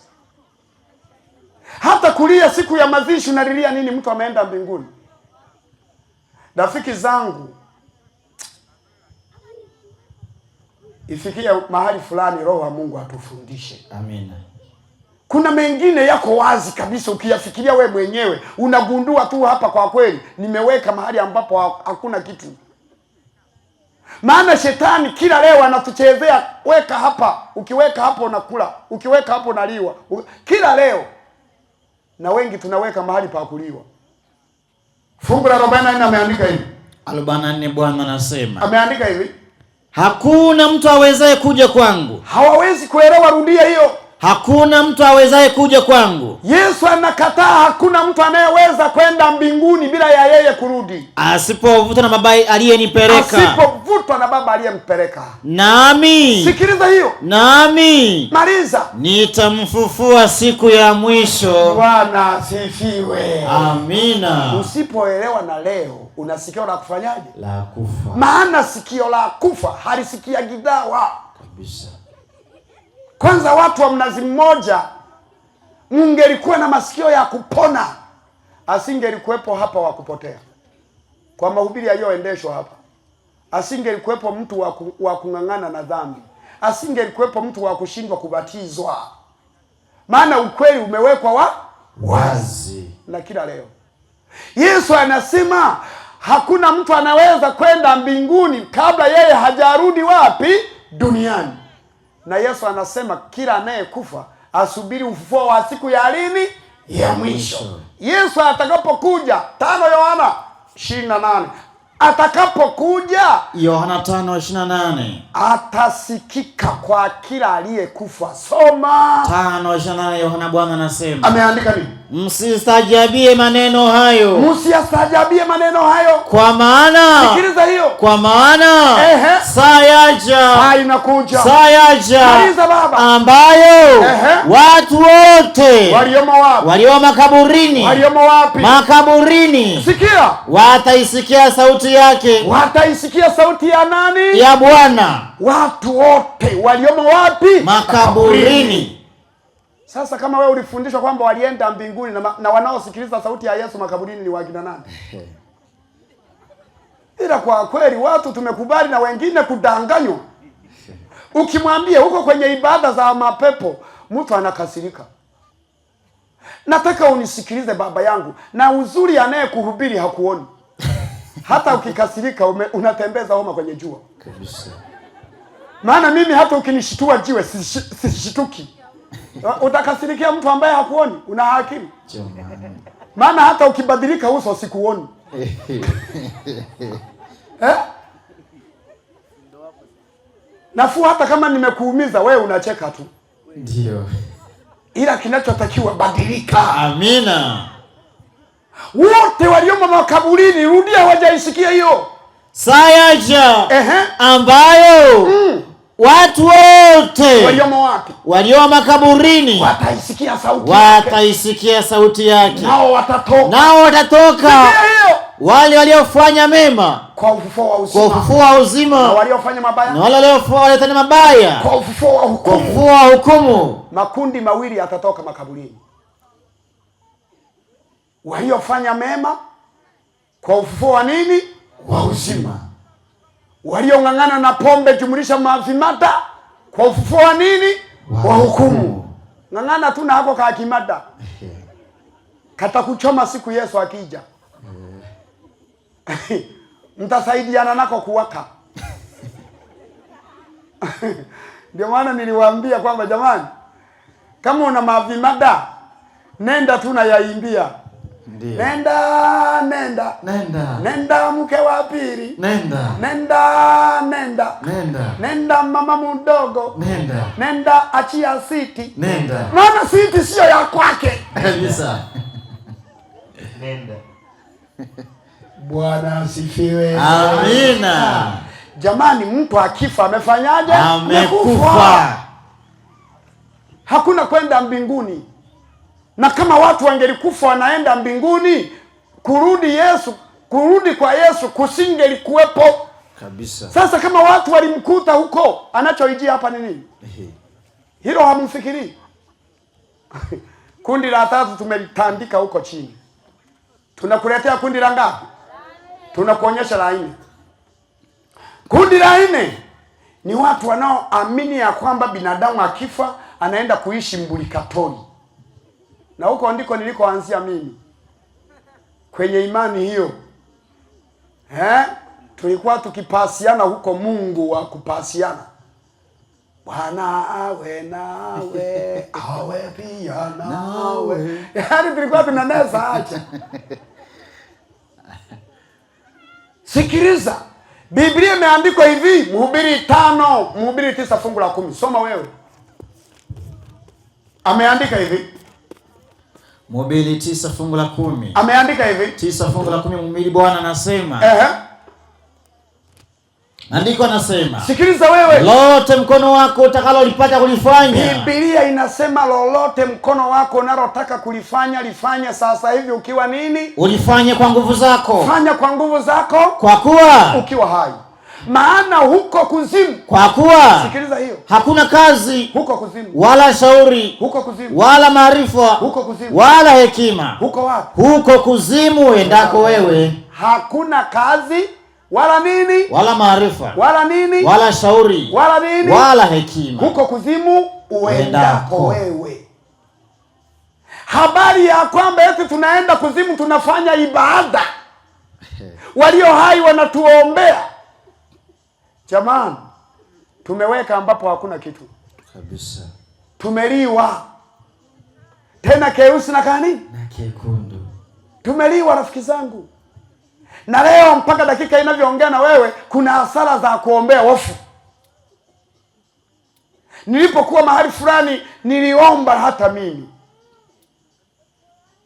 Hata kulia siku ya mazishi unalilia nini mtu ameenda mbinguni? Rafiki zangu, ifikie mahali fulani Roho wa Mungu atufundishe. Amina. Kuna mengine yako wazi kabisa, ukiyafikiria we mwenyewe unagundua tu hapa kwa kweli nimeweka mahali ambapo hakuna kitu. Maana shetani kila leo anatuchezea, weka hapa, ukiweka hapo unakula, ukiweka hapo unaliwa. Kila leo. Na wengi tunaweka mahali pa kuliwa. Fungu la 44 ameandika hivi. 44 Bwana anasema. Ameandika hivi. Hakuna mtu awezaye kuja kwangu. Hawawezi kuelewa, rudia hiyo. Hakuna mtu awezaye kuja kwangu. Yesu anakataa, hakuna mtu anayeweza kwenda mbinguni bila ya yeye kurudi. Asipovutwa na Baba aliyenipeleka. Asipovutwa na Baba aliyempeleka. Nami. Sikiliza hiyo. Nami. Maliza. Nitamfufua siku ya mwisho. Bwana asifiwe. Amina. Usipoelewa na leo, una sikio la kufanyaje? La kufa. Maana sikio la kufa halisikia gidawa. Kabisa. Kwanza watu wa Mnazi Mmoja, mungelikuwa na masikio ya kupona, asingelikuwepo hapa wa kupotea. Kwa mahubiri yaliyoendeshwa hapa, asingelikuwepo mtu wa kung'ang'ana na dhambi, asingelikuwepo mtu wa kushindwa kubatizwa. Maana ukweli umewekwa wazi. Na kila leo Yesu anasema hakuna mtu anaweza kwenda mbinguni kabla yeye hajarudi wapi? Duniani. Na Yesu anasema kila anayekufa asubiri ufufuo wa siku ya lini? Ya mwisho. Yesu atakapokuja, 5 Yohana 28, atakapokuja Yohana 5:28, atasikika kwa kila aliyekufa. Soma 5:28. Yohana Bwana anasema, ameandika nini? Msistajabie maneno hayo, msistajabie maneno hayo, kwa maana, sikiliza hiyo, kwa maana saa yaja, saa inakuja, saa yaja ambayo watu wote waliomo wapi, walio makaburini, waliomo wapi, makaburini, sikia, wataisikia sauti yake, wataisikia sauti ya nani? Ya Bwana. Watu wote waliomo wapi? Makaburini. Sasa kama wewe ulifundishwa kwamba walienda mbinguni na wanaosikiliza sauti ya Yesu makaburini ni wakina nani? Ila kwa kweli watu tumekubali na wengine kudanganywa. Ukimwambia huko kwenye ibada za mapepo, mtu anakasirika. Nataka unisikilize baba yangu, na uzuri anayekuhubiri hakuoni. Hata ukikasirika unatembeza homa kwenye jua. Kabisa. Maana mimi hata ukinishitua jiwe sishituki. Utakasirikia mtu ambaye hakuoni, una haki. Maana hata ukibadilika uso sikuoni. Eh? Nafuu hata kama nimekuumiza wewe unacheka tu. Ndio. Ila kinachotakiwa badilika. Amina. Wote waliomo makaburini, rudia, hawajaisikia hiyo. Saa yaja ambayo watu wote waliomo wapi? Walio makaburini wataisikia sauti yake. Wataisikia sauti yake. Nao watatoka. Nao watatoka. Wale waliofanya mema kwa ufufuo wa uzima. Kwa ufufuo wa uzima. Na waliofanya mabaya. Na wale waliofanya mabaya kwa ufufuo wa hukumu. Kwa ufufuo wa hukumu. Makundi mawili yatatoka makaburini. Waliofanya mema kwa ufufuo wa nini? Wa uzima. Waliong'ang'ana na pombe jumlisha mavimada kwa ufufuo wa nini? Wa hukumu. Ng'ang'ana tu na hako ka kimada. Katakuchoma siku Yesu akija. Mtasaidiana nako kuwaka. Ndio maana niliwaambia kwamba jamani, kama una mavimada nenda tu na yaimbia. Ndiyo. Nenda, nenda. Nenda. Nenda mke wa pili. Nenda. Nenda, nenda. Nenda. Nenda mama mdogo. Nenda. Nenda achia siti. Nenda. Maana siti sio ya kwake. Kabisa. Nenda. Bwana asifiwe. Amina. Jamani, mtu akifa amefanyaje? Amekufa. Hakuna kwenda mbinguni. Na kama watu wangelikufa wanaenda mbinguni, kurudi kwa Yesu kusingelikuwepo kabisa. Sasa kama watu walimkuta huko, anachoijia hapa ni nini? Hilo hamfikiri. Kundi la tatu tumelitandika huko chini. Tunakuletea kundi la ngapi? Tunakuonyesha la nne. Kundi la nne ni watu wanaoamini ya kwamba binadamu akifa anaenda kuishi mbulikatoni. Na huko ndiko nilikoanzia mimi. Kwenye imani hiyo. Tulikuwa tukipasiana huko, Mungu wa kupasiana. Bwana awe nawe, awe pia nawe. Yaani tulikuwa tunanesa acha. Sikiliza. Biblia imeandikwa hivi, Mhubiri 5, Mhubiri 9 fungu la 10. Soma wewe. Ameandika hivi. Mhubiri 9 fungu la 10. Ameandika hivi. 9 fungu la 10, Mhubiri Bwana anasema. Andiko anasema. Sikiliza wewe. Lolote mkono wako utakalolipata kulifanya. Biblia inasema lolote mkono wako unalotaka kulifanya lifanye sasa hivi ukiwa nini? Ulifanye kwa nguvu zako. Fanya kwa nguvu zako. Kwa kuwa ukiwa hai. Maana huko kuzimu. Kwa kuwa sikiliza hiyo. Hakuna kazi huko kuzimu, wala shauri huko kuzimu, wala maarifa huko kuzimu, wala hekima huko wapi? Huko kuzimu endako wewe. Hakuna kazi wala nini, wala maarifa, wala nini, wala shauri, wala nini, wala hekima huko kuzimu uendako wewe. Habari ya kwamba eti tunaenda kuzimu tunafanya ibada, walio hai wanatuombea. Jamani, tumeweka ambapo hakuna kitu kabisa. Tumeliwa tena keusi na kani na kekundu. Tumeliwa rafiki zangu. Na leo mpaka dakika inavyoongea na wewe kuna hasara za kuombea wafu. Nilipokuwa mahali fulani niliomba hata mimi.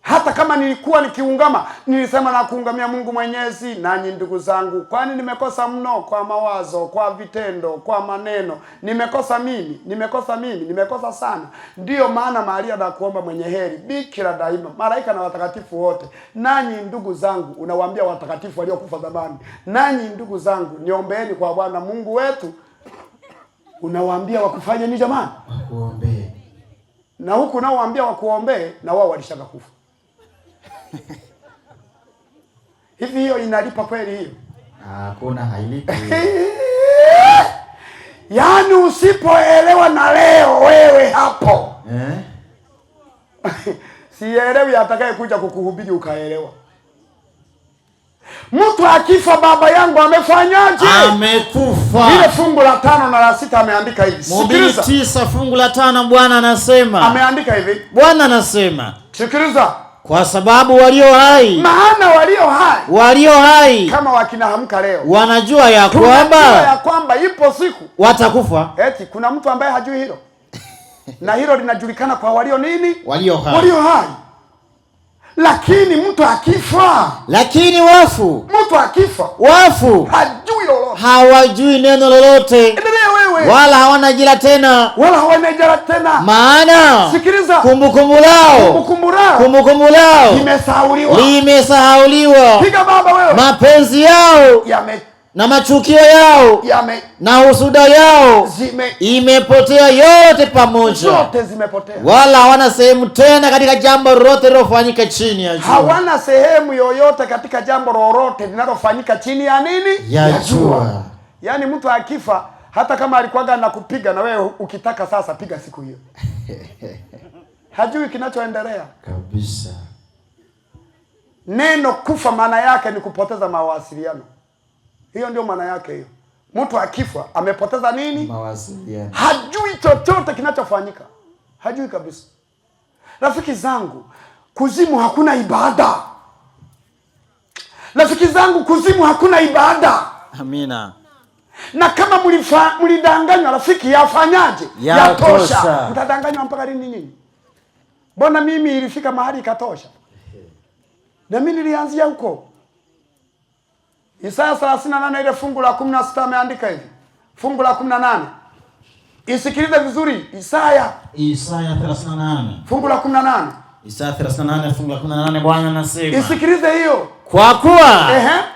Hata kama nilikuwa nikiungama, nilisema na kuungamia Mungu Mwenyezi, nanyi ndugu zangu, kwani nimekosa mno kwa mawazo, kwa vitendo, kwa maneno. Nimekosa mimi, nimekosa mimi, nimekosa sana. Ndiyo maana Maria na kuomba mwenye heri, bikira daima, malaika na watakatifu wote. Nanyi ndugu zangu, unawaambia watakatifu waliokufa zamani. Nanyi ndugu zangu, niombeeni kwa Bwana Mungu wetu. Unawaambia wakufanye nini jamani? Wakuombee. Na huku unaowaambia wakuombee na wao walishaka kufa. Hivi hiyo inalipa kweli hiyo? Hakuna, hailipi. Yaani usipoelewa na leo wewe hapo. Sielewi atakaye kuja kukuhubiri ukaelewa. Mtu akifa baba yangu amefanyaje? Amekufa. Ile fungu la 5 na la 6 ameandika hivi. Mhubiri 9 fungu la 5 Bwana anasema. Ameandika hivi. Bwana anasema. Sikiliza. Kwa sababu walio hai, maana walio hai, walio hai kama wakinahamka leo, wanajua ya kwamba, ya kwamba ipo siku watakufa. Eti kuna mtu ambaye hajui hilo? Na hilo linajulikana kwa walio nini? Walio hai. Walio hai. Lakini mtu akifa, lakini wafu, mtu akifa, wafu hajui lolote, hawajui neno lolote. Endelea wewe. Wala hawana ajira tena, wala hawana ajira tena. Maana sikiliza, kumbukumbu lao, kumbukumbu lao, kumbukumbu lao limesahauliwa, limesahauliwa. Piga baba wewe. Mapenzi yao yame na machukio yao yame na husuda yao imepotea yote pamoja, zote zimepotea. Wala hawana sehemu tena katika jambo lolote linalofanyika chini ya jua. Hawana sehemu yoyote katika jambo lolote linalofanyika chini ya nini? Ya jua. Yaani mtu akifa hata kama alikuwaga anakupiga na wewe ukitaka sasa piga siku hiyo. Hajui kinachoendelea kabisa. Neno kufa maana yake ni kupoteza mawasiliano. Hiyo ndio maana yake hiyo. Mtu akifa amepoteza nini? Mawasiliano. Hajui chochote kinachofanyika. Hajui kabisa. Rafiki zangu, kuzimu hakuna ibada. Rafiki zangu, kuzimu hakuna ibada. Amina. Na kama mlidanganywa rafiki, yafanyaje? Yatosha. Mtadanganywa mpaka lini nyinyi? Mbona mimi ilifika mahali ikatosha? Na mimi nilianzia huko. Isaya 38 ile fungu la 16 ameandika hivi. Fungu la 18. Isikilize vizuri Isaya. Isaya 38. Fungu la 18. Isaya 38 fungu la 18 Bwana anasema. Isikilize hiyo. Kwa kuwa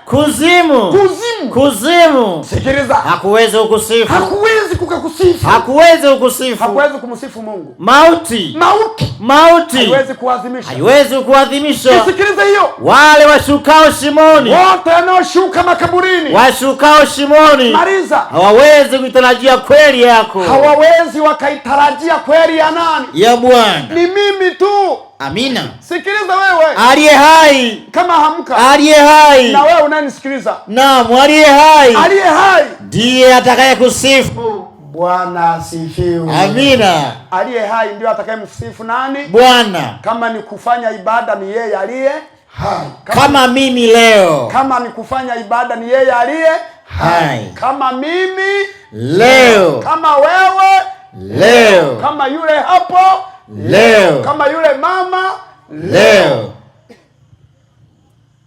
kuzimu, kuzimu, kuzimu, sikiliza, hakuwezi kukusifu, hakuwezi kukusifu, hakuwezi kukusifu, hakuwezi kumsifu Mungu. Mauti, mauti, mauti haiwezi kuadhimisha, haiwezi kuadhimisha. Sikiliza hiyo. Wale washukao shimoni, wote wanaoshuka makaburini, washukao shimoni, maliza, hawawezi kuitarajia kweli yako, hawawezi wakaitarajia kweli ya nani? Ya Bwana. Ni mimi tu. Amina. Sikiliza wewe. Aliye hai. Kama hamka. Aliye hai. Na wewe unanisikiliza. Naam, aliye hai. Aliye hai ndiye atakayekusifu. Bwana asifiwe. Amina. Aliye hai ndio atakayemsifu nani? Bwana. Kama ni kufanya ibada ni yeye aliye hai. Kama mimi leo. Kama ni kufanya ibada ni yeye aliye hai. Kama mimi leo. Kama wewe leo. Kama yule hapo leo. Kama yule mama leo.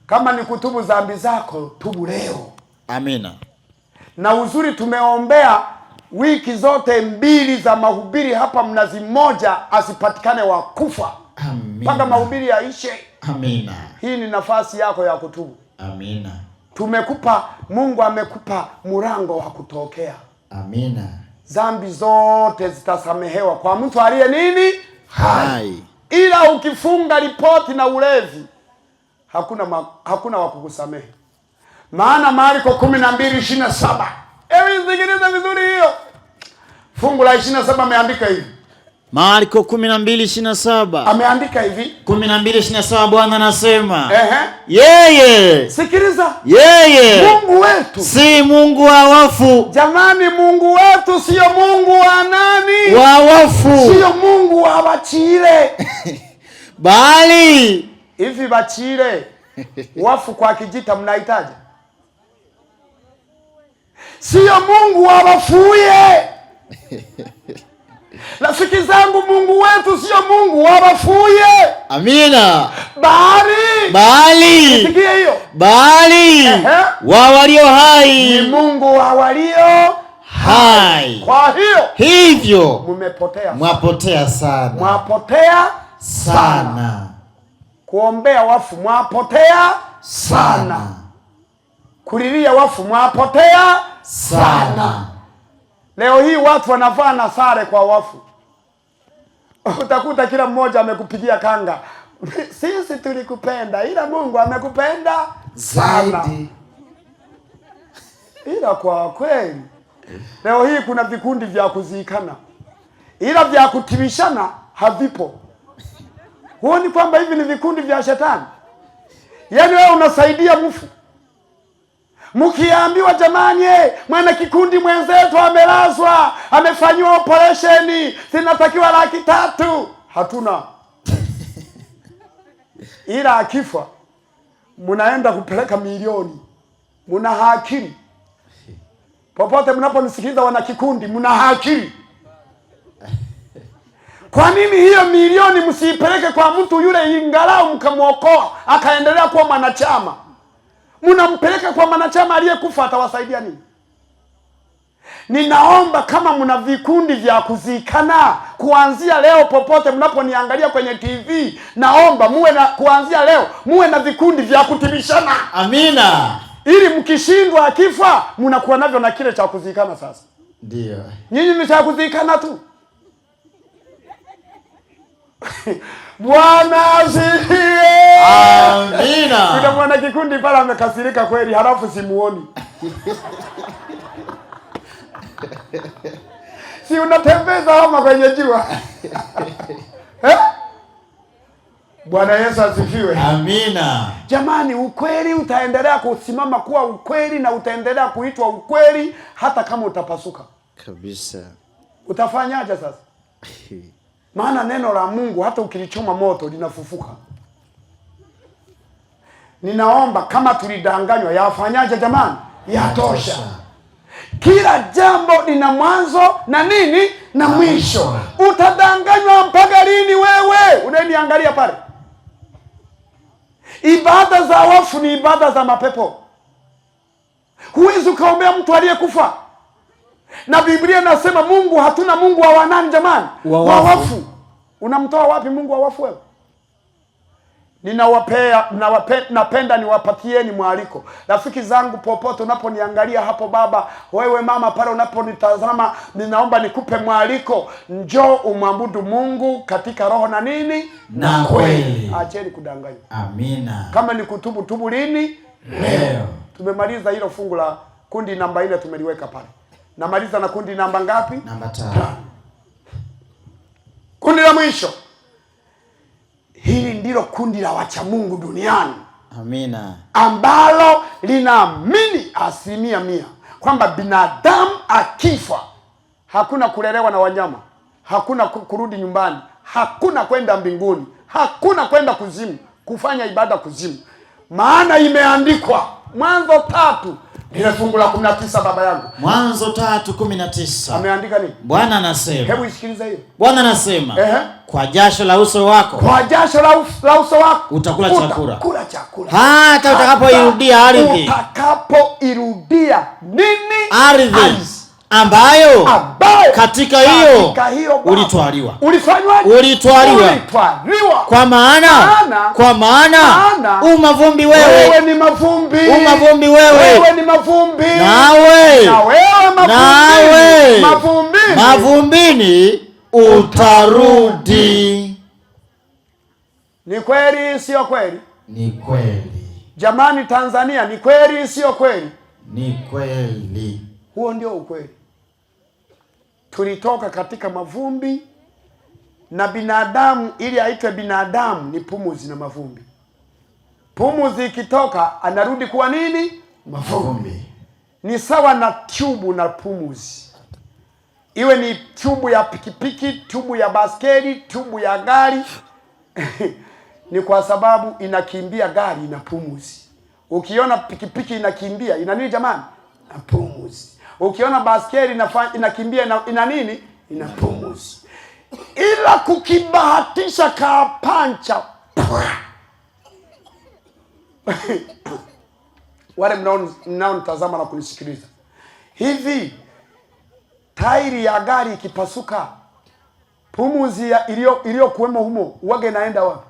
Kama ni kutubu dhambi zako, tubu leo. Amina. Na uzuri tumeombea wiki zote mbili za mahubiri hapa Mnazi Mmoja asipatikane wa kufa. Amina. Mpaka mahubiri yaishe. Amina. Hii ni nafasi yako ya kutubu. Amina. Tumekupa, Mungu amekupa mlango wa kutokea. Amina. Dhambi zote zitasamehewa kwa mtu aliye nini? Hai. Ila ukifunga ripoti na ulevi hakuna wa kukusamehe. Maana Marko 12:27. Hebu sikiliza vizuri hiyo. Fungu la 27 ameandika hivi. Marko 12:27. Ameandika hivi 12:27, Bwana anasema yeye, sikiliza, yeye Mungu wetu si Mungu wa wafu. Jamani, Mungu wetu sio Mungu wa nani? Wa wafu. Sio Mungu wa bachile. Bali hivi bachile wafu kwa kijita mnahitaji? Sio Mungu wa wafuye. Rafiki zangu, Mungu wetu sio Mungu wa wafuye. Amina. Bali sikia hiyo. Bali wa walio hai. Ni Mungu wa walio hai. Kwa hiyo hivyo mmepotea. Mwapotea sana. Mwapotea sana. Kuombea wafu mwapotea sana. Kulilia wafu mwapotea sana. Leo hii watu wanavaa na sare kwa wafu. Utakuta kila mmoja amekupigia kanga. Sisi tulikupenda ila Mungu amekupenda sana zaidi. Ila kwa kweli leo hii kuna vikundi vya kuzikana, ila vya kutimishana havipo. Huoni kwamba hivi ni vikundi vya shetani? Yaani wewe unasaidia mfu. Mkiambiwa jamani, mwana kikundi mwenzetu amelazwa, amefanywa operation, zinatakiwa 300,000. Hatuna. Ila akifa mnaenda kupeleka milioni. Mna hakiri. Popote mnaponisikiliza wana kikundi, mna hakiri. Kwa nini hiyo milioni msiipeleke kwa mtu yule ingalau mkamuokoa akaendelea kuwa mwanachama? Mnampeleka kwa mwanachama aliyekufa, atawasaidia nini? Ninaomba kama mna vikundi vya kuzikana, kuanzia leo popote mnaponiangalia kwenye TV, naomba muwe na, kuanzia leo muwe na vikundi vya kutimishana. Amina. Ili mkishindwa akifa mnakuwa navyo na kile cha kuzikana sasa. Ndio. Nyinyi ni cha kuzikana tu. Bwana asifiwe. Amina. Kuna mwana kikundi pale amekasirika kweli, halafu simuoni. Si unatembeza homa kwenye jua. Eh? Bwana Yesu asifiwe. Amina. Jamani, ukweli utaendelea kusimama kuwa ukweli na utaendelea kuitwa ukweli hata kama utapasuka. Kabisa. Utafanyaje sasa? Maana neno la Mungu hata ukilichoma moto linafufuka. Ninaomba kama tulidanganywa, yafanyaje jamani? Yatosha. Kila jambo lina mwanzo na nini? Na mwisho. Utadanganywa mpaka lini wewe? Unaniangalia pale. Ibada za wafu ni ibada za mapepo. Huwezi ukaombea mtu aliyekufa. Na Biblia inasema Mungu, hatuna Mungu wa wanani jamani? Wa Wa wafu. Unamtoa wapi Mungu wa wafu wewe? Napenda niwapatieni mwaliko. Rafiki zangu popote unaponiangalia hapo, baba, wewe mama pale unaponitazama, ninaomba nikupe mwaliko. Njoo umwabudu Mungu katika roho na nini? Na kweli. Acheni kudanganya. Amina. Kama ni kutubu, tubu lini? Leo. Tumemaliza hilo fungu la kundi namba 4 tumeliweka pale. Namaliza na kundi namba ngapi? Namba 5. Kundi la mwisho. Hili ndilo kundi la wacha Mungu duniani. Amina. Ambalo linaamini 100% kwamba binadamu akifa hakuna kulelewa na wanyama, hakuna kurudi nyumbani, hakuna kwenda mbinguni, hakuna kwenda kuzimu, kufanya ibada kuzimu. Maana imeandikwa Mwanzo 3 ile fungu la 19, baba yangu. Mwanzo 3:19. Ameandika nini? Bwana anasema. Hebu isikilize hiyo. Bwana anasema, kwa jasho la uso wako. Kwa jasho la uso wako utakula chakula. Utakula chakula. Hata utakapoirudia ardhi. Utakapoirudia nini? Ardhi. Ambayo katika hiyo ulitwaliwa. Ulifanywaje? Ulitwaliwa. Ulitwaliwa. Kwa maana umavumbi wewe. Wewe ni mavumbi. Umavumbi wewe. Wewe ni mavumbi. Nawe. Na wewe mavumbi. Nawe. Mavumbini. Mavumbini utarudi. Ni kweli sio kweli? Ni kweli. Jamani Tanzania, ni kweli sio kweli? Ni kweli. Huo ndio ukweli. Tulitoka katika mavumbi Na binadamu ili aitwe binadamu ni pumuzi na mavumbi. Pumuzi ikitoka anarudi kuwa nini? Mavumbi. Ni sawa na tubu na pumuzi. Iwe ni tubu ya pikipiki, tubu ya baskeli, tubu ya gari. Ni kwa sababu inakimbia gari ina pumuzi. Ukiona pikipiki inakimbia ina nini jamani? Ina pumuzi. Ukiona baskeli inakimbia ina nini? Ina pumuzi. Ila kukibahatisha kapancha, wale mnaonitazama na kunisikiliza, hivi tairi ya gari ikipasuka, pumuzi iliyokuwemo humo uwaga inaenda wapi?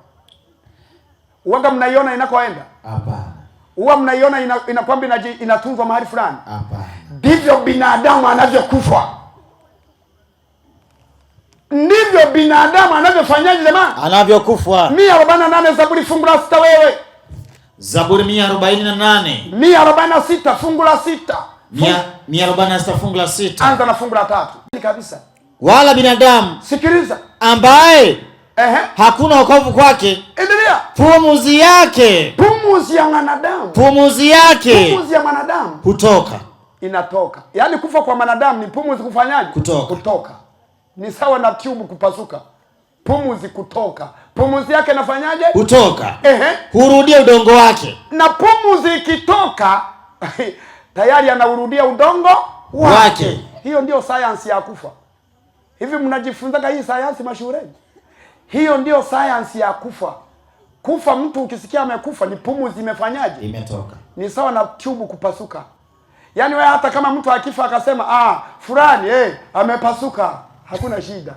Uwaga mnaiona inakoenda? Hapana. Huwa mnaiona inakwamba inatunzwa mahali fulani? Hapana. Ndivyo binadamu anavyokufa. Ndivyo binadamu anavyofanyaje jamani? Anavyokufa. 148 Zaburi fungu la 6 wewe. Zaburi 148. 146 fungu la 6. 146 fungu la 6. Anza na fungu la 3. Kabisa. Wala binadamu, sikiliza, ambaye hakuna wokovu kwake. Endelea. Pumuzi yake. Pumuzi ya mwanadamu. Pumuzi yake. Pumuzi ya mwanadamu hutoka. Inatoka. Yaani kufa kwa mwanadamu ni pumuzi kufanyaje? Kutoka. Kutoka. Ni sawa na tubu kupasuka. Pumuzi kutoka. Pumuzi yake inafanyaje? Kutoka. Hurudia udongo wake. Na pumuzi ikitoka tayari anaurudia udongo wake. Hiyo ndio sayansi ya kufa. Hivi mnajifunzaga hii sayansi mashuleni? Hiyo ndio sayansi ya kufa. Kufa, mtu ukisikia amekufa ni pumuzi imefanyaje? Imetoka. Ni sawa na tubu kupasuka. Yaani wewe hata kama mtu akifa akasema fulani amepasuka, hakuna shida.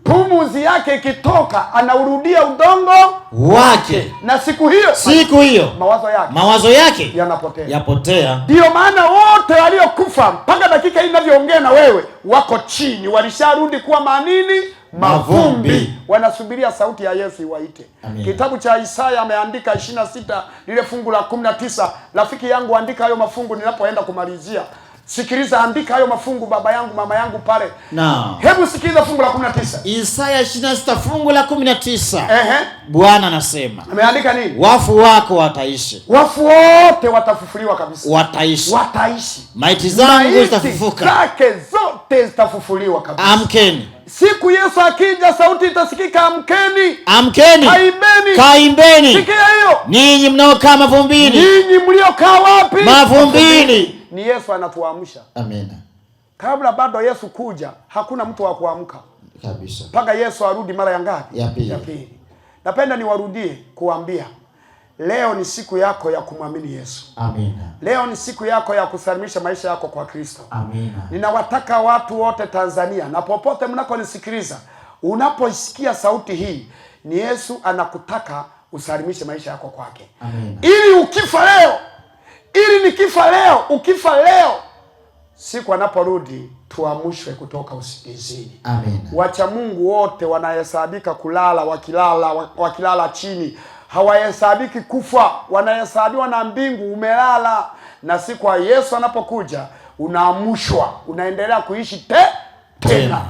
Pumuzi yake ikitoka anaurudia udongo wake. Na siku hiyo mawazo yake yanapotea. Ndio maana wote waliokufa mpaka dakika hii ninavyoongea na wewe wako chini, walisharudi kuwa manini? Mavumbi. Wanasubiria sauti ya Yesu iwaite. Kitabu cha Isaya ameandika 26 lile fungu la 19. Rafiki yangu andika hayo mafungu ninapoenda kumalizia. Sikiliza, andika hayo mafungu baba yangu mama yangu pale. Naam. Hebu sikiliza fungu la 19. Isaya 26 fungu la 19. Bwana anasema. Ameandika nini? Wafu wako wataishi. Wafu wote watafufuliwa kabisa. Wataishi. Wataishi. Maiti zangu zitafufuka. Zake zote zitafufuliwa kabisa. Amkeni. Siku Yesu akija sauti itasikika, amkeni. Amkeni. Kaimbeni. Kaimbeni. Sikia hiyo. Ninyi mnaokaa mavumbini. Ninyi mliokaa wapi? Mavumbini. Ni Yesu anatuamsha. Amina. Kabla bado Yesu kuja, hakuna mtu wa kuamka. Kabisa. Mpaka Yesu arudi mara ya ngapi? Ya pili. Ya pili. Napenda niwarudie kuambia, leo ni siku yako ya kumwamini Yesu. Amina. Leo ni siku yako ya kusalimisha maisha yako kwa Kristo. Amina. Ninawataka watu wote Tanzania na popote mnakonisikiliza, unaposikia sauti hii, ni Yesu anakutaka usalimishe maisha yako kwake. Amina. Ili ukifa leo, ili nikifa leo, ukifa leo, siku anaporudi tuamshwe kutoka usingizini. Amina. Wacha Mungu wote wanahesabika kulala, wakilala chini hawahesabiki kufa, wanahesabiwa na mbingu umelala. Na siku ya Yesu anapokuja unaamshwa, unaendelea kuishi tena.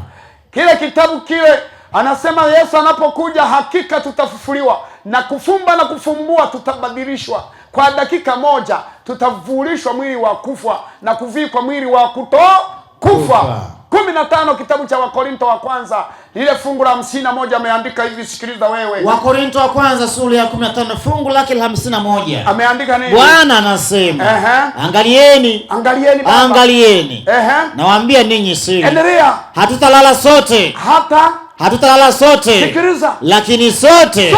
Kile kitabu kile anasema Yesu anapokuja hakika tutafufuliwa, na kufumba na kufumbua tutabadilishwa. Kwa dakika moja tutavulishwa mwili wa kufa na kuvikwa mwili wa kutokufa. 15 kitabu cha Wakorinto wa kwanza lile fungu la 51 ameandika hivi, sikiliza wewe. Wakorinto wa kwanza sura ya 15 fungu lake la 51. Ameandika nini? Bwana anasema, angalieni, angalieni baba. Angalieni. Nawaambia ninyi siri. Endelea. Hatutalala sote. Hatutalala sote. Sikiliza. Lakini sote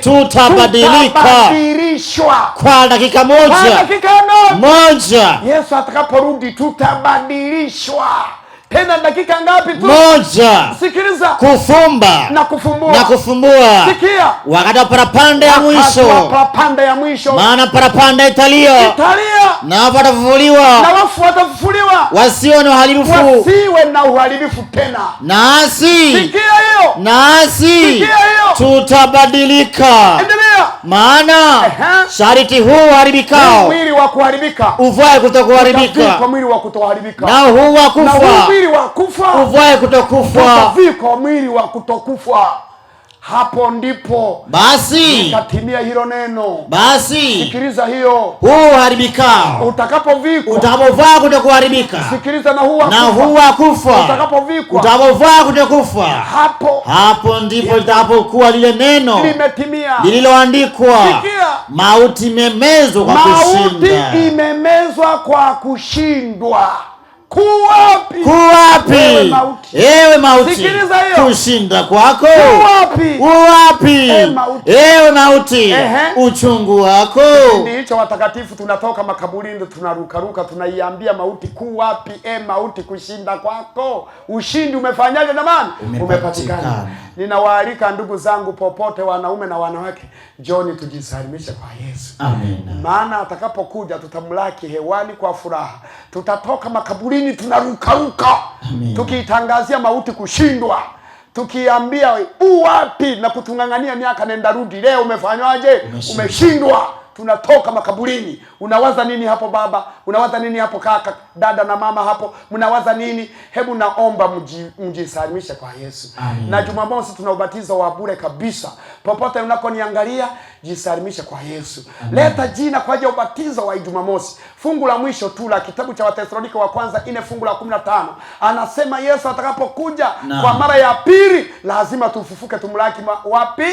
tutabadilika. Tutabadilishwa. Kwa dakika moja. Kwa dakika moja. Yesu atakaporudi tutabadilishwa. Tena dakika ngapi tu? Moja. Sikiliza. Kufumba na kufumbua. Na kufumbua. Sikia. Wakati wa parapanda ya mwisho. Wakati wa parapanda ya mwisho. Maana parapanda italia. Italia. Na wafu watafufuliwa. Na wafu watafufuliwa. Wasiwe na uharibifu. Wasiwe na uharibifu tena. Nasi. Sikia hiyo. Nasi. Sikia hiyo. Tutabadilika. Endelea. Endelea. Maana sharti huu uharibikao, mwili wa kuharibika uvae kutokuharibika, kwa mwili wa kutoharibika, nao huu wa kufa, mwili wa kufa uvae kutokufa, utavikwa mwili wa kutokufa. Hapo ndipo basi likatimia hilo neno. Basi sikiliza hiyo, huu uharibikao utakapovikwa, utakapovaa kutokuharibika, sikiliza, na huu na huu wa kufa utakapovikwa, utakapovaa kutokufa, hapo ndipo litakapokuwa lile neno limetimia lililoandikwa, mauti imemezwa kwa kushinda. Mauti imemezwa kwa kushindwa. Kuwapi? Kuwapi? Ewe mauti, kushinda kwako? Kuwapi? Ewe mauti, uchungu wako? Kipindi hicho watakatifu tunatoka makaburini, tunarukaruka, tunaiambia mauti, kuwapi e mauti, kushinda kwako? Ushindi umefanyaje jamani? Umepatikana. Ninawaalika ndugu zangu popote, wanaume na wanawake, njoni tujisalimishe kwa Yesu. Amen. Maana atakapokuja tutamlaki hewani kwa furaha, tutatoka makaburini tunarukaruka, tukiitangazia mauti kushindwa, tukiambia uwapi na kutung'ang'ania miaka nenda rudi, leo umefanywaje? Umeshindwa. Tunatoka makaburini. Unawaza nini hapo baba? Unawaza nini hapo kaka, dada na mama hapo? Mnawaza nini? Hebu naomba mjisalimishe kwa Yesu. Amen. Na Jumamosi tuna ubatizo wa bure kabisa. Popote unakoniangalia, jisalimishe kwa Yesu. Amen. Leta jina kwa ajili ya ubatizo wa Jumamosi. Fungu la mwisho tu la kitabu cha Wathesalonike wa kwanza 4 fungu la 15. Anasema Yesu atakapokuja kwa mara ya pili lazima tufufuke, tumlaki wapi?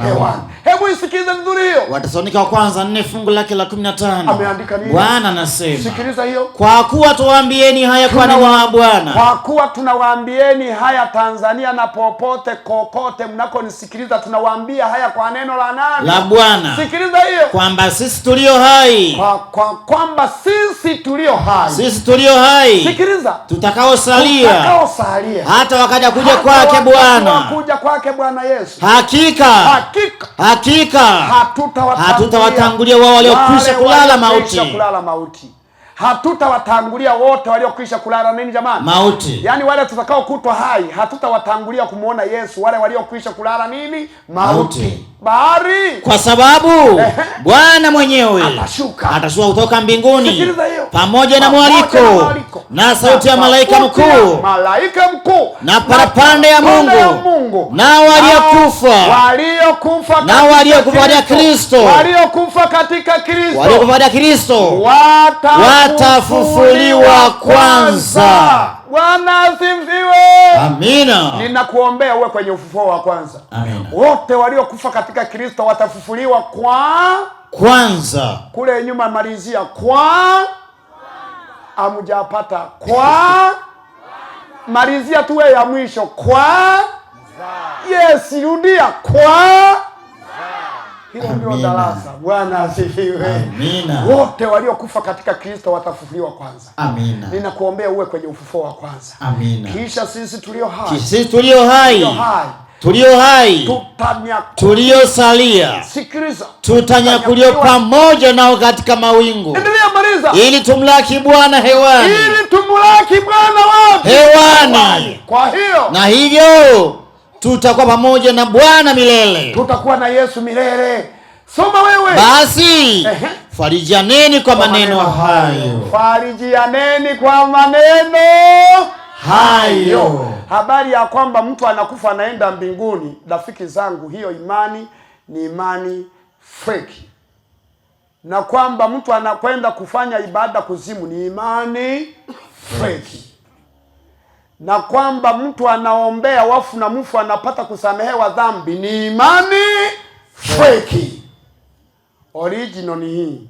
Hewani. Hebu isikize vizuri hiyo. Wathesalonike wa kwanza 4 fungu lake la 15. Ameandika nini? Bwana anasema. Sikiliza hiyo. Kwa kuwa tuwaambieni haya kwa neno la Bwana. Kwa kuwa tunawaambieni haya Tanzania na popote kokote mnakonisikiliza, tunawaambia haya kwa neno la nani? La Bwana. Sikiliza hiyo. Kwamba sisi tulio hai. Kwa kwamba sisi tulio hai. Sisi tulio hai. Sikiliza. Tutakaosalia. Tutakaosalia. Hata wakaja kuja kwake Bwana. Kuja kwake Bwana Yesu. Hakika. Hakika. Hakika. Hatutawatangulia wao waliokwisha kulala mauti. Hatutawatangulia wote waliokwisha kulala nini jamani? Mauti. Yaani wale tutakao kutwa hai hatutawatangulia kumuona Yesu, wale waliokwisha kulala nini? Mauti. Bahari. Kwa sababu Bwana mwenyewe atashuka kutoka mbinguni pamoja na mwaliko na sauti ya malaika mkuu, na parapanda ya Mungu, na waliokufa katika Kristo watafufuliwa kwanza. Bwana asifiwe. Amina. Ninakuombea uwe kwenye ufufuo wa kwanza. Amina. Wote waliokufa katika Kristo watafufuliwa kwanza. Kule nyuma malizia kwa amjapata kwa malizia tuwe ya mwisho kwa yes, rudia kwa. Hilo ndio darasa. Bwana asifiwe. Amina. Wote waliokufa katika Kristo watafufuliwa kwanza. Amina. Ninakuombea uwe kwenye ufufuo wa kwanza. Amina. Kisha sisi tulio hai. Sisi tulio hai. Tulio hai. Tuliosalia. Sikiliza. Tutanyakuliwa pamoja nao katika mawingu. Endelea, maliza. Ili tumlaki Bwana hewani. Ili tumlaki Bwana wapi? Hewani. Kwa hiyo. Na hivyo tutakuwa pamoja na Bwana milele. Tutakuwa na Yesu milele. Soma wewe. Basi farijianeni kwa maneno hayo. Farijianeni kwa maneno hayo. Habari ya kwamba mtu anakufa anaenda mbinguni, rafiki zangu, hiyo imani ni imani fake. Na kwamba mtu anakwenda kufanya ibada kuzimu ni imani fake. Na kwamba mtu anaombea wafu na mfu anapata kusamehewa dhambi ni imani fake. Original ni hii.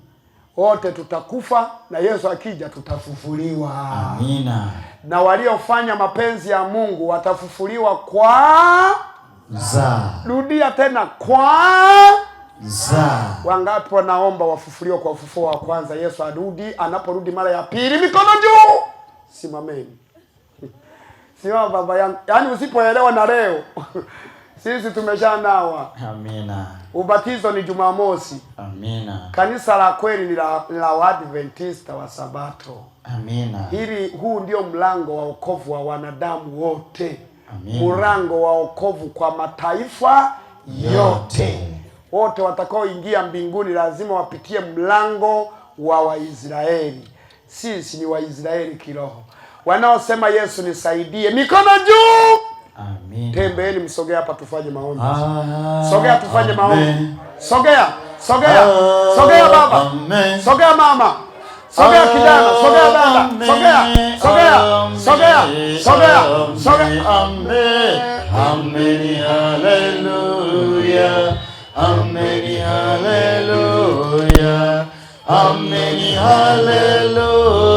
Wote tutakufa na Yesu akija tutafufuliwa. Amina. Na waliofanya mapenzi ya Mungu watafufuliwa kwa za. Rudia tena kwa za. Wangapi wanaomba wafufuliwe kwa ufufuo wa kwanza? Yesu arudi, anaporudi mara ya pili, mikono juu. Simameni. Simama baba yangu. Yaani usipoelewa na leo. Sisi tumeshanawa. Amina. Ubatizo ni Jumamosi. Amina. Kanisa la kweli ni la Waadventista wa Sabato. Amina. Huu ndio mlango wa wokovu wa wanadamu wote. Amina. Mlango wa wokovu kwa mataifa yote. Wote watakaoingia mbinguni lazima wapitie mlango wa Waisraeli. Sisi ni Waisraeli kiroho. Wanaosema Yesu nisaidie, mikono juu. Amina. Tembeeni, msogea hapa tufanye maombi. Sogea tufanye maombi. Sogea, sogea, sogea baba. Amen. Sogea mama. Sogea kijana, sogea dada. Sogea, sogea, sogea, sogea, sogea. Amen. Amen. Hallelujah. Amen. Hallelujah. Amen. Hallelujah.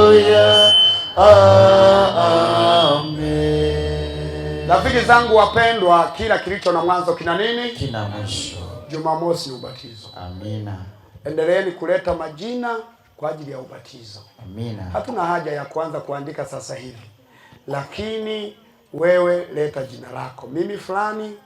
Amen. Rafiki zangu wapendwa, kila kilicho na mwanzo kina nini? Kina mwisho. Jumamosi ni ubatizo. Amina. Endeleeni kuleta majina kwa ajili ya ubatizo. Amina. Hatuna haja ya kuanza kuandika sasa hivi, lakini wewe leta jina lako, mimi fulani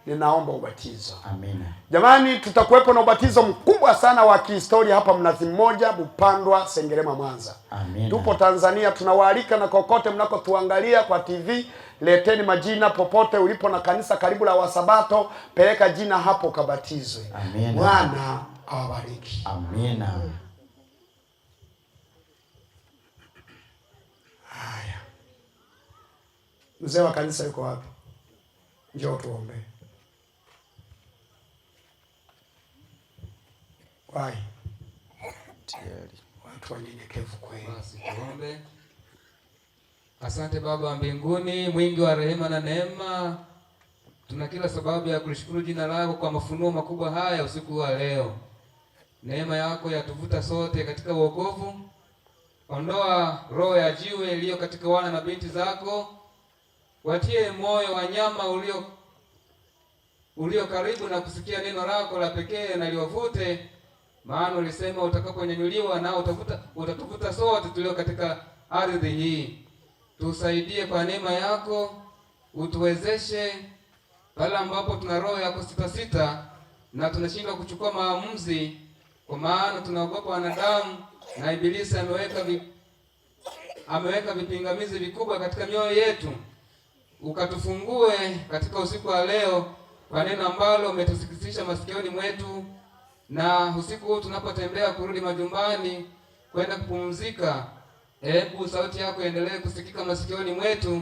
ninaomba ubatizo. Amina. Jamani, tutakuwepo na ubatizo mkubwa sana wa kihistoria hapa Mnazi Mmoja, Bupandwa, Sengerema, Mwanza. Amina. Tupo Tanzania, tunawaalika na kokote mnakotuangalia kwa TV, leteni majina popote ulipo na kanisa karibu la Wasabato, peleka jina hapo kabatizwe. Amina. Bwana awabariki. Amina. Haya, mzee wa kanisa yuko wapi? Njoo tuombe. Wai, Tayari. watu wanyenyekevu kweli. Basi tuombe. Asante Baba wa mbinguni, mwingi wa rehema na neema, tuna kila sababu ya kulishukuru jina lako kwa mafunuo makubwa haya usiku wa leo. Neema yako yatuvuta sote katika wokovu. Ondoa roho ya jiwe iliyo katika wana na binti zako, watie moyo wanyama ulio karibu na kusikia neno lako la pekee na liwavute, maana ulisema utakaponyanyuliwa nao utatuvuta sote tulio katika ardhi hii. Tusaidie kwa neema yako, utuwezeshe pale ambapo tuna roho ya kusitasita na tunashindwa kuchukua maamuzi, kwa maana tunaogopa wanadamu na Ibilisi ameweka vipingamizi vikubwa katika mioyo yetu. Ukatufungue katika usiku wa leo kwa neno ambalo umetusikitisha masikioni mwetu, na usiku huu tunapotembea kurudi majumbani kwenda kupumzika, hebu sauti yako iendelee kusikika masikioni mwetu.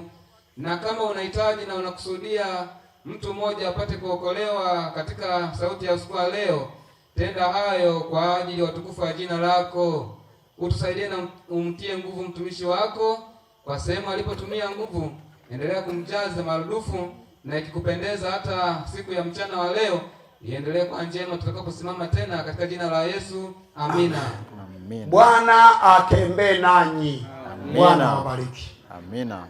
Na kama unahitaji na unakusudia mtu mmoja apate kuokolewa katika sauti ya usiku wa leo, tenda hayo kwa ajili ya utukufu wa jina lako. Utusaidie na umtie nguvu mtumishi wako kwa sehemu alipotumia nguvu, endelea kumjaza marudufu, na ikikupendeza hata siku ya mchana wa leo iendelee kwa njema tutakaposimama tena katika jina la Yesu. Amina. Amina. Bwana atembee nanyi. Amina. Bwana awabariki. Amina.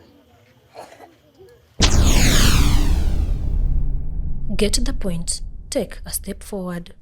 Get the point. Take a step forward.